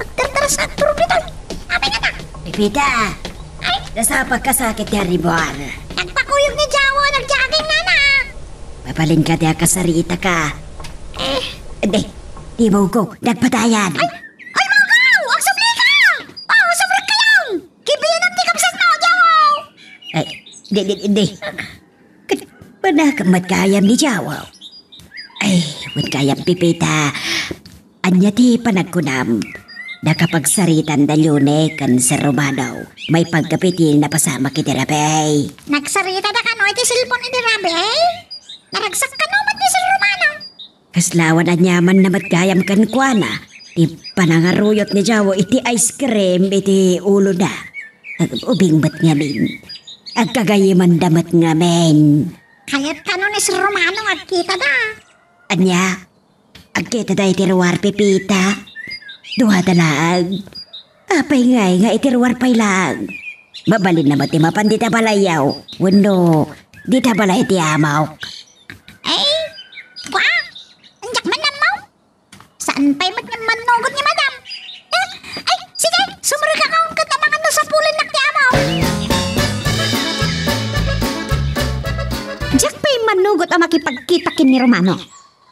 Agtartaras nga agturong ditoy. Apay ngata? Pepita! Ay! Nasapagka sakit ti aribor. Nagpakuyog ni Jawo, nagjogging, nana. Mabalinka ti a kasarita ka. Eh. Di, di Mugo, nagpadayan. Ay! Ay, Mugo! Agsublika! Oh, subrek kayo! Kibiyanam ti kabsat mo, Jawo! Ay, di, di, di. Ket, Anak met gayam ni Jawo. Ay, wen gayam, Pepita. Ania ti panagkunam? Nakapagsaritanda Leone ken Sir Romano maipanggep iti napasamak iti rabii. Nagsaritada kano iti cellphone iti rabii? Naragsak kano met ni Sir Romano? Kasla awan aniamanna met gayam kenkuana ti panangaruyot ni Jawo iti ice cream iti ulona. Ag-, ubing met ngamin. Agkagayemanda met ngamin. Kayat kano ni Sir Romano nga agkitada? Ania? Agkitada iti ruar, Pepita? Duada laeng. Apay ngay nga iti ruar pay laeng? Mabalinna met ti mapan dita balayyo wenno dita balay ti amok. Ay, kua, diak man ammo. Saan pay met nga mannugot ni Madam? Eh, ay, sige, sumrekakon ket amangan no sapulennak ti amok. Diak pay mannugot a makipagkita ken ni Romano.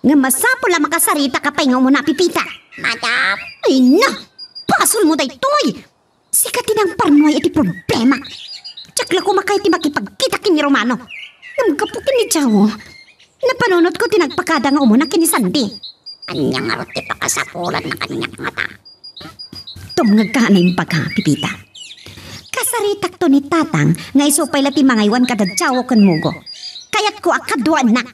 Ngem masapul a makasaritaka pay nga umuna, Pepita. Madam? Ay na! Basolmo daytoy! Sika ti nangparnuay iti problema. Diak la koma kayat ti makipagkita ken ni Romano. Ngem gapu ken ni Jawo, napanunotko ti nagpakada nga umuna ken ni Sandy. Ania ngarud ti pakasapulanna kaniak ngata? Dumngegka a naimbaga, Pepita. Kasaritakto ni Tatang nga isu pay la ti mangaywan kada Jawo ken Mugo. Kayatko a kaduaennak.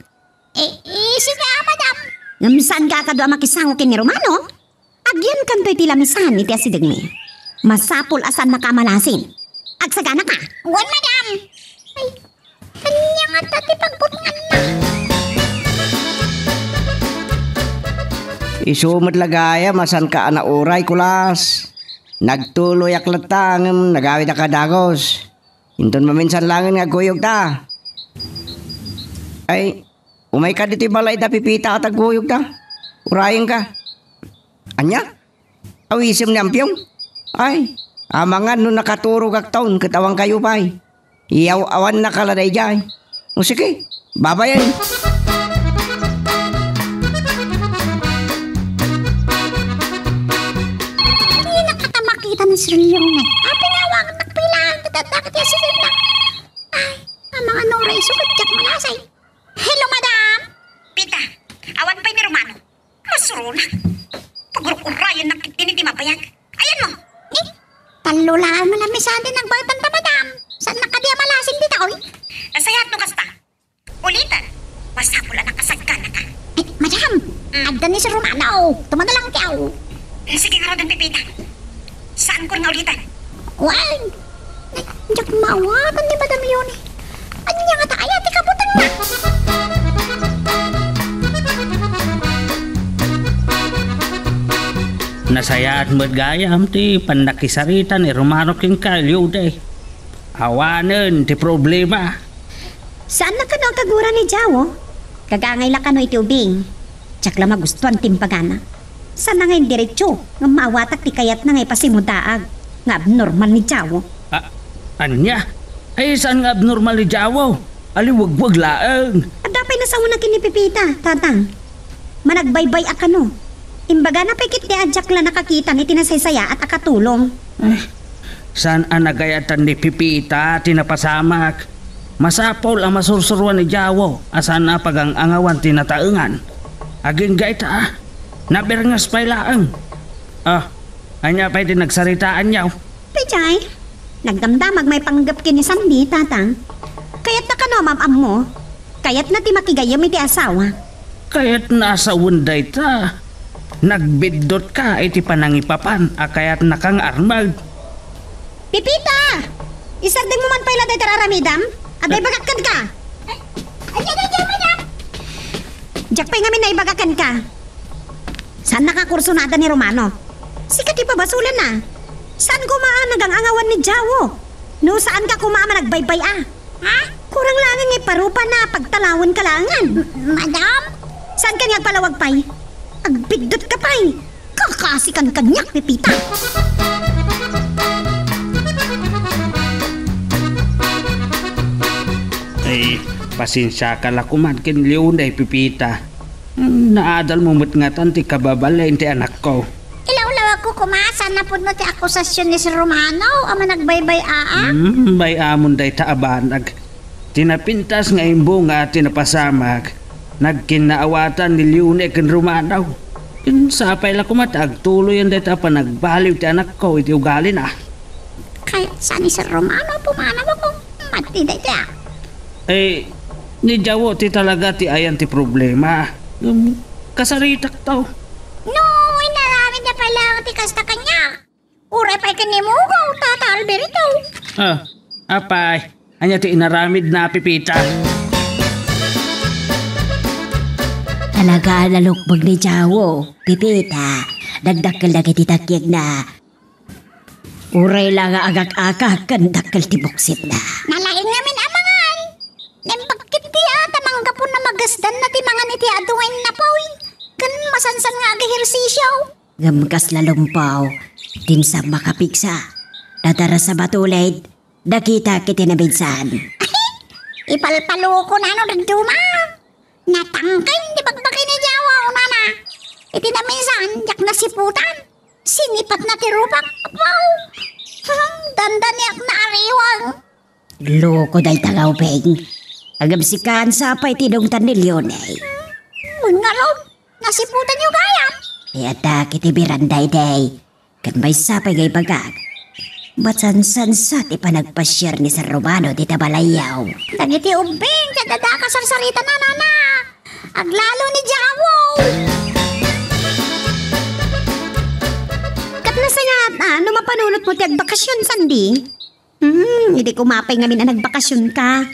Eh, eh, sige, ah, madam. Ngem saanka a kadua a makisango ken ni Romano? Agyankanto iti lamisan iti asidegmi. Masapul a saannaka a malasin. Agsaganaka. Wen, madam. Ay, ania ngata ti pagbutnganna? Isu met la gayam a saanka a nauray, Kulas. Nagtuloyak latta ngem nagawidak a dagus. Inton maminsan laengen nga agkuyogta. Ay, umayka ditoy balay da Pepita a tagkuyogta. Urayenka. Ania? Awisem ni Ampiong? Ay, amangan no nakaturogakton ket awan kayo pay. Iyaw-awannaka la daydiay. O sige, babayen. Dina kata makita ni Sir Leone. Apay nga awan nakpilaan ti dadakit ti asidegna. Ay, amangan no uray isu ket diak malasay. Hello, madam. Pita, awan pay ni Romano. Masuronak. Paguruk-urayennak ketdin iti mabayag. Ayanmo. Eh, tallo laeng nga lamisan ti nagbayadanta, madam. Saannak kadi a malasin dita, oy? Nasayaat no kasta. Ulitan. Masapul a nakasaganaka. Eh, madam, Mm. adda ni Sir Romano. Tumana lang ti aw. Eh, sige ngaruden, Pepita. Saankon nga ulitan. Wen, diak maawatan ni Madam Leone. Ania ngata aya ti kabutengna? Nasayaat met gayam ti pannakisarita ni Romano kenka, Leone. Awanen ti problema. Saannak kano a kagura ni Jawo? Gagangay la kano iti ubing. Diak la magustuan ti imbagana. Saanna nga indiretso, ngem maawatak ti kayatna nga ipasimudaag nga abnormal ni Jawo. A-, ania? Ay, saan nga abnormal ni Jawo? Aliwegweg laeng. Adda pay nasaona ken ni Pepita, Tatang. Managbaybay a kano. Imbagana pay ketdi a diak la nakakitan iti nasaysayaat a katulong. Eh, saan a nagayatan ni Pepita ti napasamak? Masapul a masursuroan ni Jawo a saan a pagang-angawan ti nataengan. Agingga ita, ah. Nabernges pay laeng. Ah, ania pay ti nagsaritaanyo? Pejay, nagdamdamag maipanggep ken ni Sandy, Tatang. Kayatna kano a mam-ammo? Kayatna ti makigayyem iti asawa. Kayatna a sawen dayta. Nagbiddutka iti panangipapan a kayatnaka nga armed. Pepita! Isardengmo man pay la dayta aramidam? Adda ibagak kenka. Ay, ay, ay, ay, madam! Diak pay ngamin naibaga kenka. Saannaka a kursunada ni Romano. Sika ti pabasolenna. Saan koma a nagang-angawan ni Jawo? No saanka koma a managbaybay-a. Ha? Kurang laeng nga iparupana a pagtalawenka laengen. M-, madam? Saanka nga agpalawag pay? Agbiddutka pay. Kakasikan kaniak, Pepita. Ay, pasensiaka la koman ken Leone, Pepita. Naadalmo met ngatan ti kababalin ti anakko. Ilawlawagko koma, saan a pudno ti akusasion ni Sir Romano a managbaybay-a. Hmm, bay-amon dayta a banag. Ti napintas nga imbunga ti napasamak, nagkinnaawatan ni Leone ken Romano. Ken sapay la koma ta agtuloyen dayta a panagbaliw ti anakko iti ugalina. Kayatsa ni Sir Romano a pumanaw ako. Mati dayta. Eh, ni Jawo ti talaga ti ayan ti problema. Ngem kasaritak to. No, inaramid na pay laeng ti kasta kaniak. Uray pay ken ni Mugaw, Tata Alberto. Ah, apay, ania ti inaramidna, Pipita? Talaga a nalukbong ni Jawo, Pipita. Nagdakkel dagiti takiekna. Uray la nga agak-agak ken dakkel ti buksitna. Nalaing ngamin a mangan. Naimbag ketdi a ta manggapuna magasdanna ti mangan iti adu nga innapuy. Ken masansan nga agehersisio. Ngem kasla lumpaw, dinak makapigsa. Nadarasa matulid, nakitak iti naminsan. Ipalpaloko na no dadduma. Natangken ti bagbagi ni Jawo, nana. Iti naminsan, diak nasiputan. Sinipatna ti rupak. Apaw! Dandaniak naariwang. Loko dayta nga ubing. Agabsikan sa pay ti dungtan ni Leone. Ngalon, nasiputanyo gayam? Iyatak iti beranda idi. Ket maysa pay nga ibagak, masansansa ti panagpasiar ni San Romano dita balayyo. Dagiti ubbing ket adda kasarsaritana, nana. Aglalo ni Jawo. Ket nasayaat a no mapanunotmo ti agbakasyon, Sandy. Hmm, idi koma pay ngamin a nagbakasionka.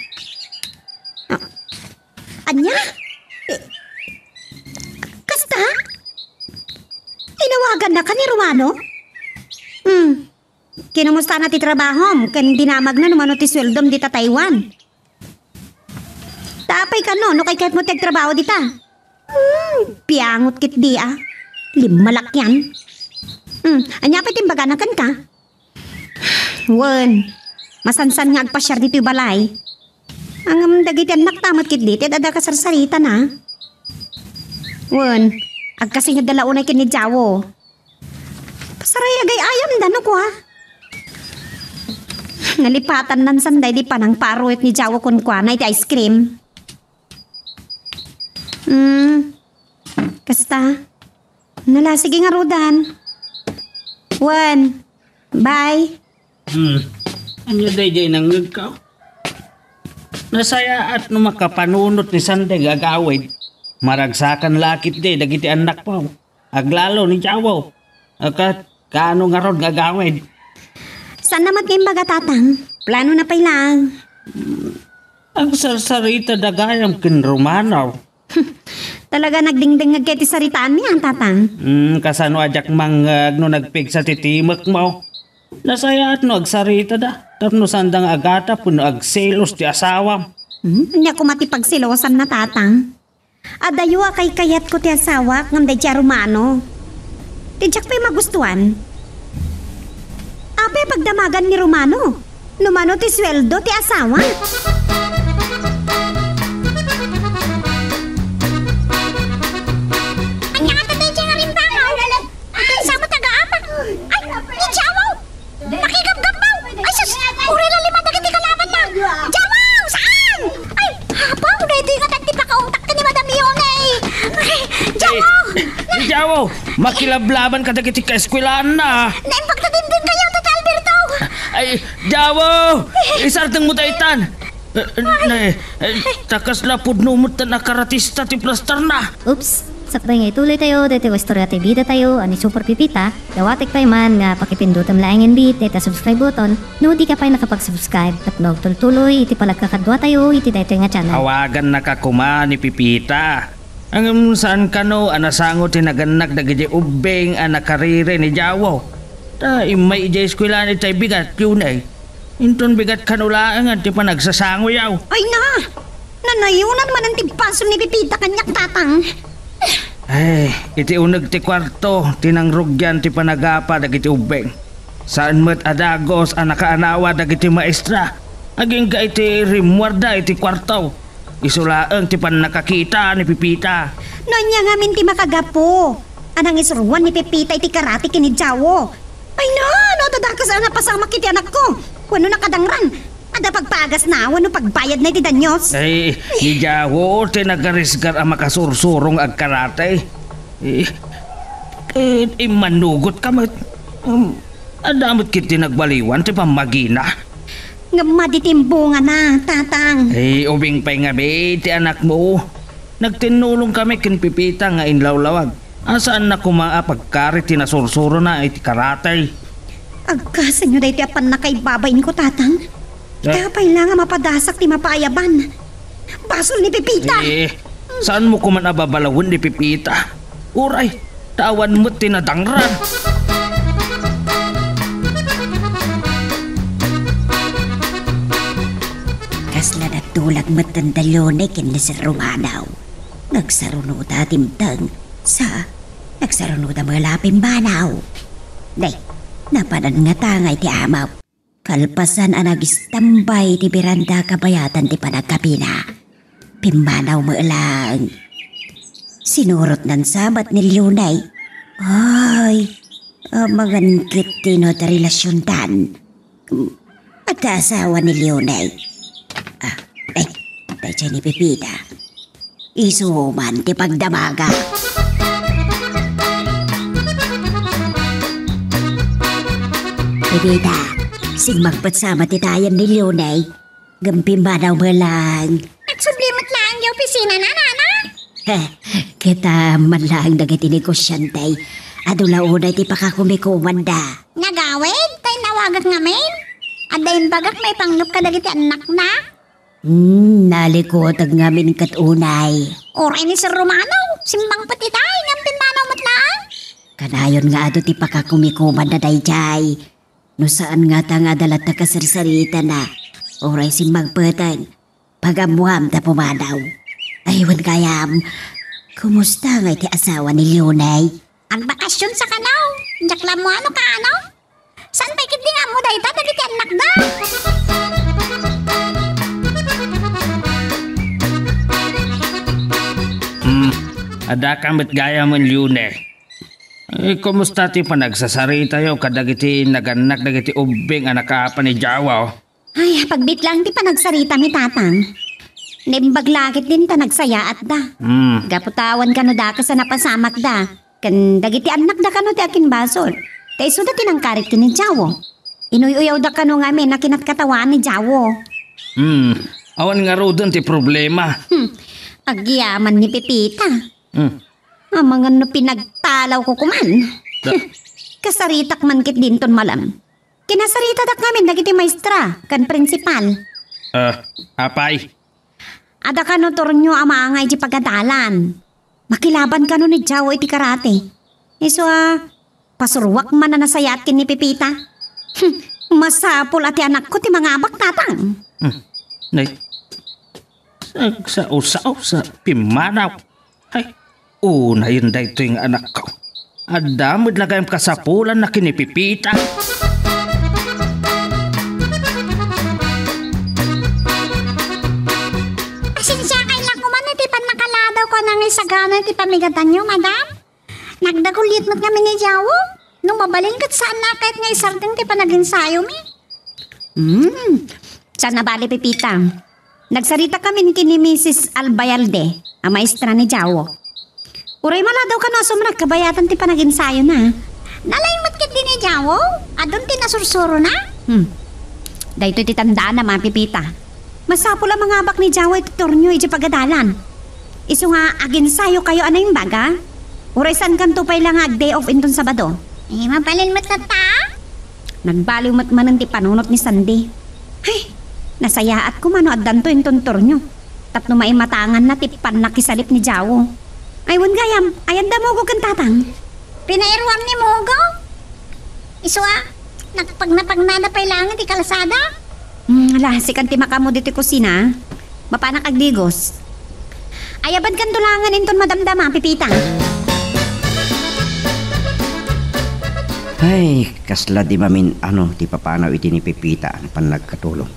Ah, ania? Eh, kasta? Inawagannaka ni Romano? Hmm. Kinumustana ti trabahom ken dinamagna no mano ti sueldom dita Taiwan? Ta apay kano no kaykayatmo ti agtrabaho dita? Hmm, piangot ketdi a. Limmalakyan. Hmm, ania pay ti imbagana kenka? Wen, masansan nga agpasiar ditoy balay. Ngem dagiti annakta met ketdi ti adda kasarsaritana. Wen, agkasingedda la unay ken ni Jawo. Pasaray agay-ayamda no kua. Nalipatannan sanda idi panangparuyot ni Jawo kenkuana iti ice cream. Hmm. Kasta. Nala, sige ngaruden. Wen. Bye. Hmm. Ania daydiay nangngegka? Nasayaat no makapanunot ni Sandy nga agawid. Maragsakan la ketdi dagiti annakko. Aglalo ni Jawo. Ket kaano ngarud nga agawid? Saanna met nga imbaga, Tatang. Planona pay laeng. Agsarsaritada gayam ken Romano. Talaga nagdingdingngeg iti saritaanmi, a, Tatang. Hmm, kasano a diak mangngeg no nagpigsa ti timekmo? Nasayaat no agsaritada tapno saanda nga agatap wenno agselos ti asawam. Hmm, ania koma ti pagselosanna, Tatang? Adayo a kaykayatko ti asawak ngem daydiay a Romano. Ti diak pay magustuan, apay a pagdamagan ni Romano no mano ti sueldo ti asawa? Ania ngata daydiay nga rimbangaw? Ay, sama taga-ama. Ay, ni Jawo! Makigapgapbaw! Ay, sus! Uray la lima dagiti kalabanna! Jawo! Saan? Ay, apaw, daytoy nga ti pakautak ken ni Madam Yone! Ay, Jawo! Ni Jawo! Makilablaban kadagiti kaeskuelaanna! Naimbag ta dimdimkayo, Tata Alberto! Ay, Jawo! Isardengmo daytan! Eh, eh, eh, ta kasla pudno met ta nakaratista ti plastarna. Oops! Sakbay nga ituloytayo daytoy nga istorya ti bidatayo a ni Super Pipita, dawatek pay man nga pakipindutem laengen bi dayta subscribe button no dika pay nakapag-subscribe tapno agtultuloy iti panagkakaduatayo iti daytoy nga channel. Awagannaka koma ni Pipita. Ngem saan kano a nasango ti nagannak dagiti ubbing a nakariri ni Jawo. Ta immay idiay eskuelaan itay bigat, Yunay. Inton bigat kano laengen ti panagsasangoyo. Ay na! Nanayonan manen ti basol ni Pipita kaniak, Tatang. Ay, iti uneg ti kuarto, ti nangrugian ti panagapa dagiti ubbing. Saan met a dagus a nakaanawa dagiti maestra. Agingga iti rimmuarda iti kuarto. Isu laeng ti pannakakita ni Pipita. No ania ngamin ti makagapu a nangisuruan ni Pipita iti karate ken ni Jawo? Ay na, no, adda dakes a napasamak iti anakko wenno nakadangran. Adda pagpagasna wenno pagbayadna iti danyos? Ay, ni Jawo ti nagarisgar a makasursuro nga agkarate. Eh, eh, immanugot ka met. Um, adda met ket ti nagbaliwan ti pammagina. Ngem madi ti imbungana, Tatang. Eh, ubing pay ngamin ti anakmo. Nagtinnulong kami ken Pepita nga inlawlawag. Asaanna koma a pagkari ti nasursurona iti karate. Agkasanyo daytoy a pannakaibabainko, Tatang. Eh? Apay la nga mapadasak ti mapaayaban. Basol ni Pepita. Eh, saanmo koman a babalawen ni Pepita? Uray, ta awan met ti nadangran. Kasla nagtulag met da ni Leone ken ni Sir Romano. Nagsarunoda ti imteng, sa, nagsarunoda met la pimmanaw. Nay, napanan ngata nga iti amok. Kalpasan a nagistambay ti beranda kabayatan ti panagkapina, pimmanaw met laeng. Sinurotnan sa met ni Leone. Ay, amangan ket ti no ti relasiondan. Adda asawa ni Leone. Ah, ay, daydiay ni Pepita. Isu man ti pagdamaga. Pepita, simmangpet sa met ti dayem ni Leone. Ngem pimmanaw met laeng. Nagsubli met laeng ti opisinana, nana? Heh, ket, ah, man laeng dagiti negosiante. Adu la unay ti pakakumikomanda. Nagawid, ta innawagak ngamin. Adda imbagak maipanggep kadagiti annakna. Hmm, nalikutek ngamin ket unay. Uray ni Sir Romano, simmangpet itay, ngem pimmanaw met laeng. Kanayon nga adu ti pakakumikomanda daydiay. No saan ngata nga adda latta kasarsaritana, uray simmangpeten, pagammuam ta pumanaw. Ay, wen gayam, kumusta ngay ti asawa ni Leone? Agbakasyon sa kano? Diak la ammo no kaano? Saan pay ketdi nga ammo dayta dagiti annakda? Hmm, adda ka met gayam wen Leone. Eh, kumusta ti panagsasaritayo kadagiti nagannak dagiti ubbing a nakaapan ni Jawo? Ay, pagbiit laeng ti panagsaritami, Tatang. Naimbag la ketdin ta nagsayaatda. Hmm. Gapu ta awan kano dakes a napasamakda. Ken dagiti annakda kano ti akinbasol. Ta isuda ti nangkarit ken ni Jawo. Inuy-uyawda kano ngamin a kinatkatawan ni Jawo. Hmm. Awan ngaruden ti problema. Hmm. Agyaman ni Pepita. Hmm. Amangan no pinagtalawko koman. Da- Kasaritak man ketdin ton malem. Kinasaritadak ngamin dagiti maestra ken prinsipal. Ah, apay? Adda kano tornio a maangay iti pagadalan. Makilaban kano ni Jawo iti karate. Isu a, pasuruak man a nasayaat ken ni Pepita. Hmm, masapul a ti anakko ti mangabak, Tatang. Hmm. Nay, nagsao-sao sa pimmanaw. Ay, unayen daytoy nga anakko. Adda met la gayam kasapulanna ken ni Pepita. Pasensiakay la koman iti pannakaladawko a nangisagana iti pamigatanyo, madam. Nagdaguliet met ngamin ni Jawo. No mabalin ket saanna kayat nga isardeng ti panagensayomi. Hmm, saan a bale, Pepita. Nagsarita kami ken ni Misis Albayalde, a maestra ni Jawo. Uray maladaw kano a sumrek kabayatan ti panagensayona. Nalaing met ketdi ni Jawo, adun ti nasursurona? Hmm. Daytoy ti tandaanam, a Pepita. Masapul a mangabak ni Jawo iti tornio iti pagadalan. Isu nga, agensayokayo a naimbag, a? Uray saankanto pay la nga ag-day off inton Sabado. Eh, mabalin met latta? Nagbaliw met manen ti panunot ni Sandy. Ay, nasayaat koma no addanto inton tornio. Tapno maimatanganna ti pannakisalip ni Jawo. Ay, wen gayam, ay adda Mugo ken Tatang? Pinairuam ni Mugo. Isu a, nagpagnapagnada pay laeng iti kalsada. Hmm, ala, sikan ti makaammo ditoy kusina. Mapanak agdigos. Ay, abakanto laengen inton madamdama, Pepita. Ay, kasla di mamin-ano ti papanaw iti ni Pepita a pannagkatulong.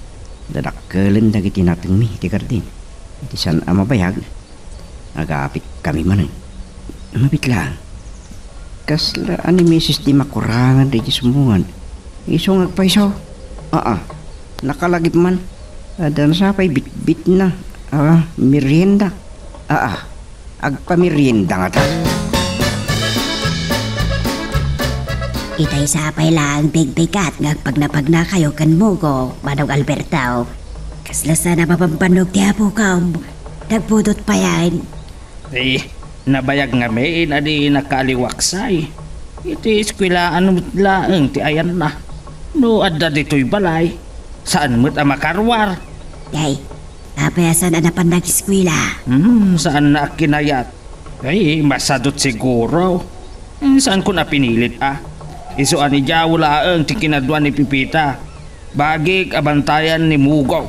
Dadakkelen dagiti natengmi iti gardin. Iti saan a mabayag, agapitkami manen. Mabitla. Kasla a ni Misis di makurangan iti summongan. Isu nga agpayso. Aa. Nakalagip man. Adda sapay bitbitna. Ah, merienda. Ah, ah. Agpamerienda ngata. Itay sapay laeng bigbigat nga agpagnapagnakayo ken Mugo, Manong Alberto. Kasla saan a mabambannog ti apokom. Nagbudot payen. Ti nabayag ngamin a di nakaaliwaksay. Iti eskuelaan met laeng ti ayanna. No adda ditoy balay, saan met a makaruar. Day, apay a saan a napan nag-eskuela? Hmm, saanna a kinayat. Ay, masadut siguro. Hmm, saankon a pinilit, a. Isu a ni Jao laeng ti kinadua ni Pepita. Bagik a bantayan ni Mugo.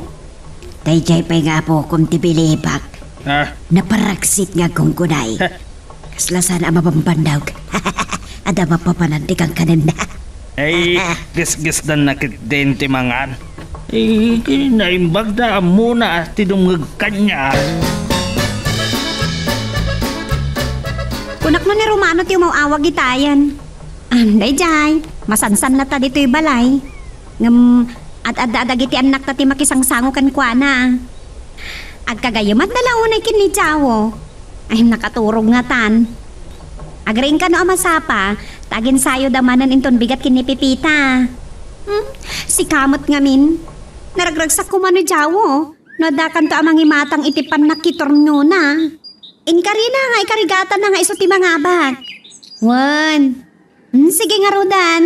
Daydiay pay nga apokom ti bilibak. Ah. Naparagsit nga agkungkunay. Kasla saan a mabambannog. Adda mapapanan ti kankanenna. Ay, gisgisdanna ketdin ti mangan. Ay, naimbagda ammona ti dumngeg kaniak. Kunak no ni Romano ti umaw-awag itayen. Ah, daydiay, masansan latta ditoy balay. Ngem, ad-adda dagiti annakta ti makisangsango kenkuana. Agkagayamanna la unay ken ni Jao. Ay, nakaturog ngatan. Agriingka no a masapa, ta aginsayoda manen inton bigat ken ni Pepita. Hmm, sika met ngamin. Naragragsak koma ni Jao, no addakanto a mangimatang iti pannakiturnona. Inkarina nga ikarigatanna nga isu ti mangabak. Wen. Hmm, sige ngaruden.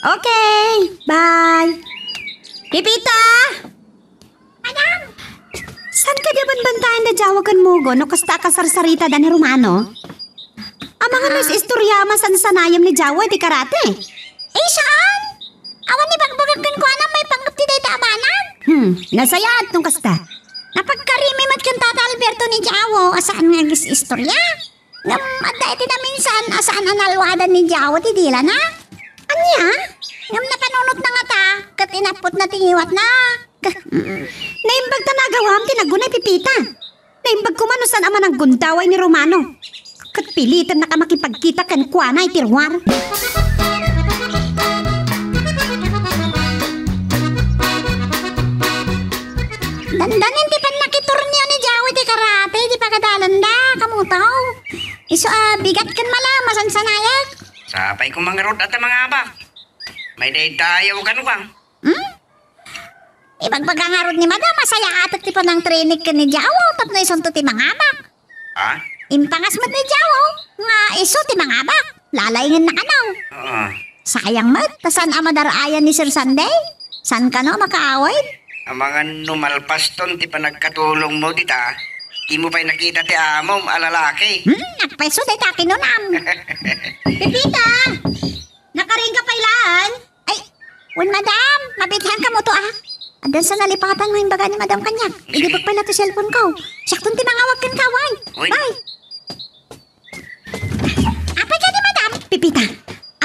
Okay, bye. Pepita! Madam! Saan kadi a banbantayan da Jao ken Mugo no kasta a kasarsaritada ni Romano? Amangan no is-istorya a masansanayam ni Jao iti karate. Eh, saan? Awan ni bagbagak kenkuana maipanggep ti dayta a banag. Hmm, nasayaat no kasta. Napagkarimi met ken Tata Alberto ni Jao a saan nga agis-istorya. Ngem adda iti naminsan a saan a nalwadan ni Jao ti dilana. Ania? Ngem napanunotna ngata ket inappotna ti ngiwatna. Naimbag ta nagawam ti naggunay, Pepita. Naimbag koma no saan a mananggundaway ni Romano. Ket pilitennaka makipagkita kenkuana iti ruar. Dandanin ti pannakiturneo ni Jao iti karate iti pagadalanda, kamuto. Isu a bigat ken mala, masansanayek. Sapay koma ngarud a ta mangabak. Maidaydayaw kenkuana. Hmm? Ibagbaga ngarud ni Madam a sayaatek ti panangtraining ken ni Jao tapno isunto ti mangabak. Ha? Impangas met ni Jao nga isu ti mangabak. Lalaingenna kano. Oo. Sayang met, ta saan a madar-ayan ni Sir Sunday? Saan kano a makaawid? Amangan no malpaston ti panagkatulongmo dita, dimo pay nakita ti amom a lalaki. Hmm, nagpayso dayta kinunam. Pepita! Nakaring ka pay laeng? Ay, wen, madam, mabitlang kamo to, ah. Addan sa nalipatan nga imbaga ni madam kaniak. Sige. Idibek pay la ti cellphone ko. Siakton ti mangawag kenka, way. Uy. Bye. Apay kadi, madam? Pepita,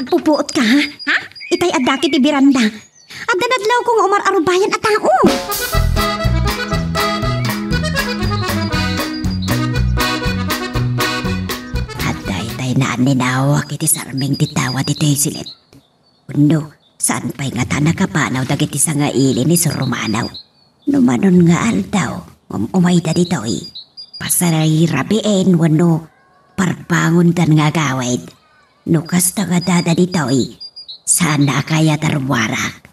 agpupuot ka, ha? Ha? Itay addaki ti beranda. Adda nadlaw ko nga umar-arubayan a tao. Adda itay naaninawak iti sarming ti tawa ditoy silip. Wenno, saan pay ngata nakapanaw dagiti sangaili ni Sir Romano? No manon nga aldaw, um-umayda ditoy. Pasarirabiin wenno parbangondan nga agawid. No kasta nga adda ditoy, saan a kayat a ruarak.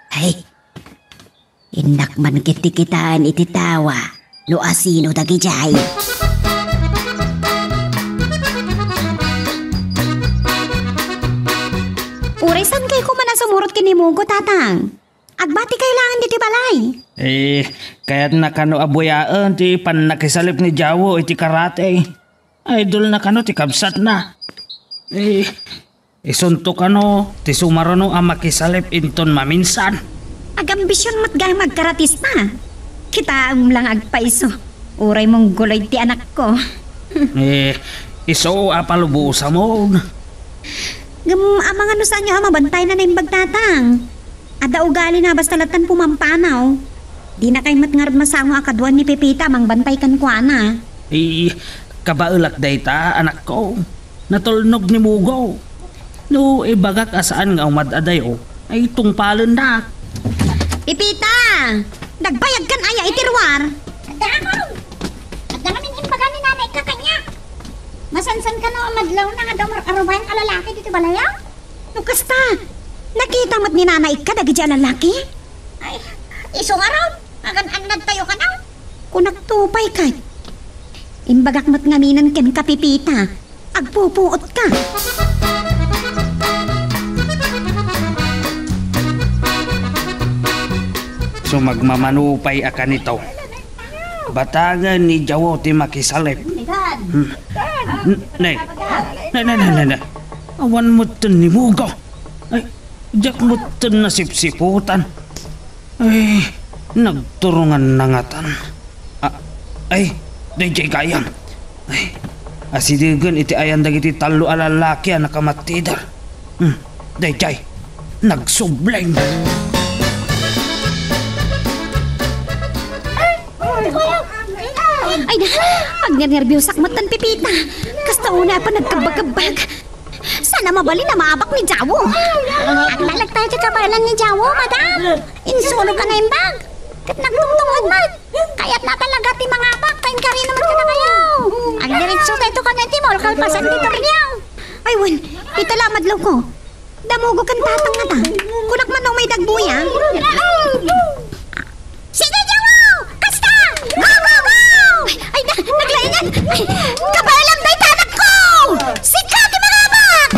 Ay, innak man ket ti kitaen iti tawa no asino dagidiay. Uray saan kay koma a sumurot ken ni Mugo, Tatang? Agbati kay laeng ditoy balay. Eh, kayatna kano a buyaen ti pannakisalip ni Jao iti karate. Idolna kano ti kabsatna. Eh, isunto kano ti sumaruno a makisalip inton maminsan. Agambision met gayam agkaratista. Kitaem la nga agpayso. Uray mongoloid ti anakko. Eh, isu a palubosamon. Ngem amangan no saanyo a mabantay na naimbag, Tatang. Adda ugalina basta lattan pumampanaw. Dina kay met ngarud masango a kaduan ni Pepita a mangbantay kenkuana. Eh, kabaelak dayta, anakko. Natulnog ni Mugo. No ibagak a saan nga umad-adayo, ay tungpalennak. Pepita! Nagbayagkan aya iti ruar? Adda ako! Adda ngamin imbaga ni nanay ka kaniak. Masansan kano a madlawna nga adda umar-arubayan a lalaki ditoy balayo? No kasta, nakita met ni nanay ka dagiti a lalaki? Ay, isu ngarud, agan-annadtayo kano? Kunak to pay ket. Imbagak met ngaminen kenka, Pepita. Agpupuot ka. Sumagmamano pay a kanito. Batangen ni Jawo ti makisalip. Hmm. N-, ne. Ne, ne, ne, ne, ne. Awan metten ni Mugaw. Ay, diak metten nasipsiputan. Ay, nagturonganna ngatan. Ah, ay, daydiay gayam. Ay, asidegen iti ayan dagiti tallo a lalaki a nakamattider. Hmm, daydiay, nagsubling. Ay, na, agnernerbiosak met tan Pepita. Kasta unay a panagkabbakebbak. Saan a mabalin a maabak ni Jawo? Aglalag tayo ti kabaelan ni Jawo, madam. Insunog ka naimbag. Ket nagtungtungod met. Kayatna talaga ti mangabak, ta inkarina met kadakayo. Agdiretso tayo kano iti mall, kalpasan ti torneo. Ay, wen, ita la madlawko. Damugo ken tatang ngata. Kunak man umay dagbuya. Sige, Jawo! Kasta! Go, go, go! Ay, na, naglaingan! Ay, kabaelam dayta, anakko! Sika ti mangabak!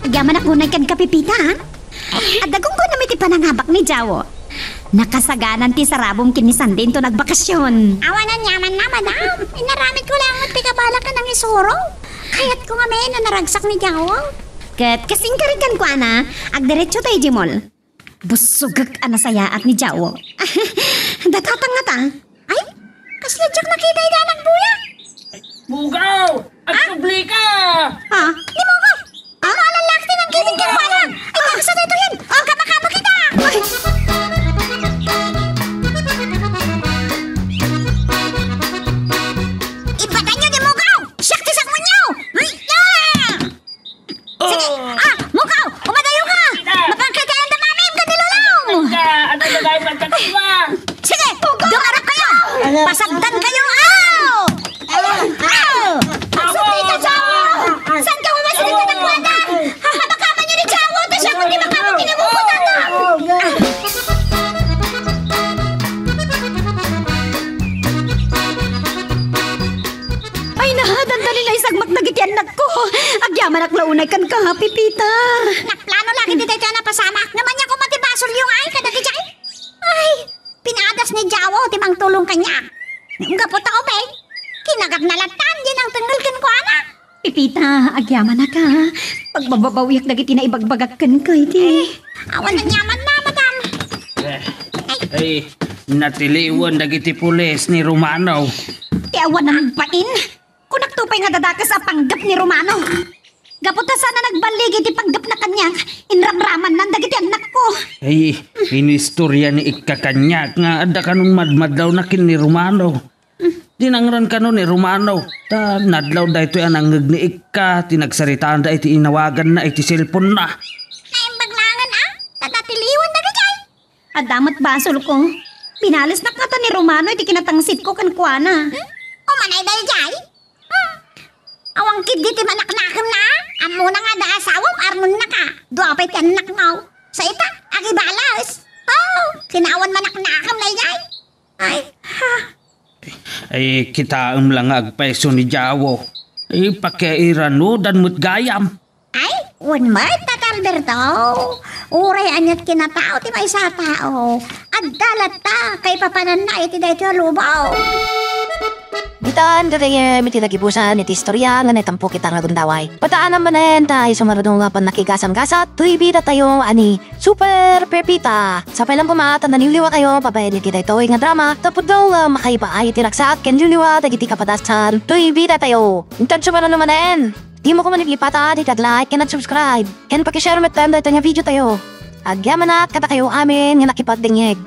Agyamanak unay kenka, Pepita, ha? Adda gunggonam iti panangabak ni Jawo. Nakasaganan ti sarabom ken ni Sandy inton nagbakasyon. Awan aniamanna, madam. Inaramidko laeng met ti kabalak a nangisuro. Kayatko ngamin a naragsak ni Jawo. Ket kas inkari kenkuana, agdiretso tayo idiay mall. Bussogek a nasayaat ni Jawo. Datatang ngata. Ay, kasla diak nakita ida a nagbuya. Mugaw! Agsubli ka! Ah, ni Mugaw! Ano a lalaki ti nangkiting kenkuana? Ay, nakasatay to yan! Agkamakapakita! Ay! Ibatan nyo ni Mugaw! Siak ti sakmonyo! Ay, ah! Sige! Ah! Mugaw! Umadayo ka! Mapangkitayan da mami, ken ni Lolong! Ka! Ano na tayo pagkakaiba? Sige! Dumarap kayo! Pasagdan kayo! Aw! Aw! Aw! Saan ka umasin ka ng kuwata? Hahabakaman niyo ni Jawo! Ta siya kundi makapatingin mo po na to! Ay, na, dandani la isagmak dagiti annakko. Agyamanak la unay kenka, Pepita. Naplano la ket daytoy a napasamak. Ngem ania koma ti basolyo nga ay kadagiti ay? Ay, pinadas ni Jawo ti mangtulong kaniak. Ngem gapu ta ubing, kinagapna latta diay nangtengngel kenkuana. Pepita, agyamanak a. Pagbababawiak dagiti naibagbagak kenka iti. Eh, awan aniamanna, madam. Eh, ay, natiliwan dagiti pulis ni Romano. Ti awan a nagbain. Kunakto pay nga dadakes a panggep ni Romano. Gapu ta saan a nagballigi ti panggepna kaniak, inramramannan dagiti annakko. Ay, inistorya ni Ikka kaniak nga adda kanon madmadawna ken ni Romano. Dinangran kano ni Romano, ta nadlaw daytoy a nangngeg ni Ikka ti nagsaritaanda iti inawaganna iti cellphone-na. Naimbag laengen a, ta natiliwan dagitoy. Adda met basolko. Pinalesnak ngata ni Romano iti kinatangsitko kenkuana. Hmm? Umanay daydiay? Hmm. Awan ketdi ti manaknakemna, a? Ammona nga adda asawam, arnonnaka. Dua pay ti annakmo. Sa ita, agibales. Oh, kinaawan manaknakem daydiay. Ay, ha. Ay, kitaem la nga agpayso ni Jawo. Ay, pakiairanodan met gayam. Ay, wen met, Tata Alberto. Uray aniat kinatao ti maysa a tao, adda latta kaipapananna iti daytoy a lubong. Ditan gagayyem iti nagibusan iti istoria nga naitampok ita nga gundaway. Pataanam manen ta isu ngarud nga pannakigasam-gasat toy bidatayo a ni Super Pepita. Sapay lang koma ta naliwliwatayo babaen iti daytoy nga drama, ta pudno nga makaipaay iti ragsak ken liwliwa dagiti kapadasan toy bidatayo. Intan sumaro manen, dimo koma ipipatad iti ag-like ken ag-subscribe, ken pakishare metten daytoy nga videotayo. Agyamanak kadakayo amin nga nakipagdengngeg.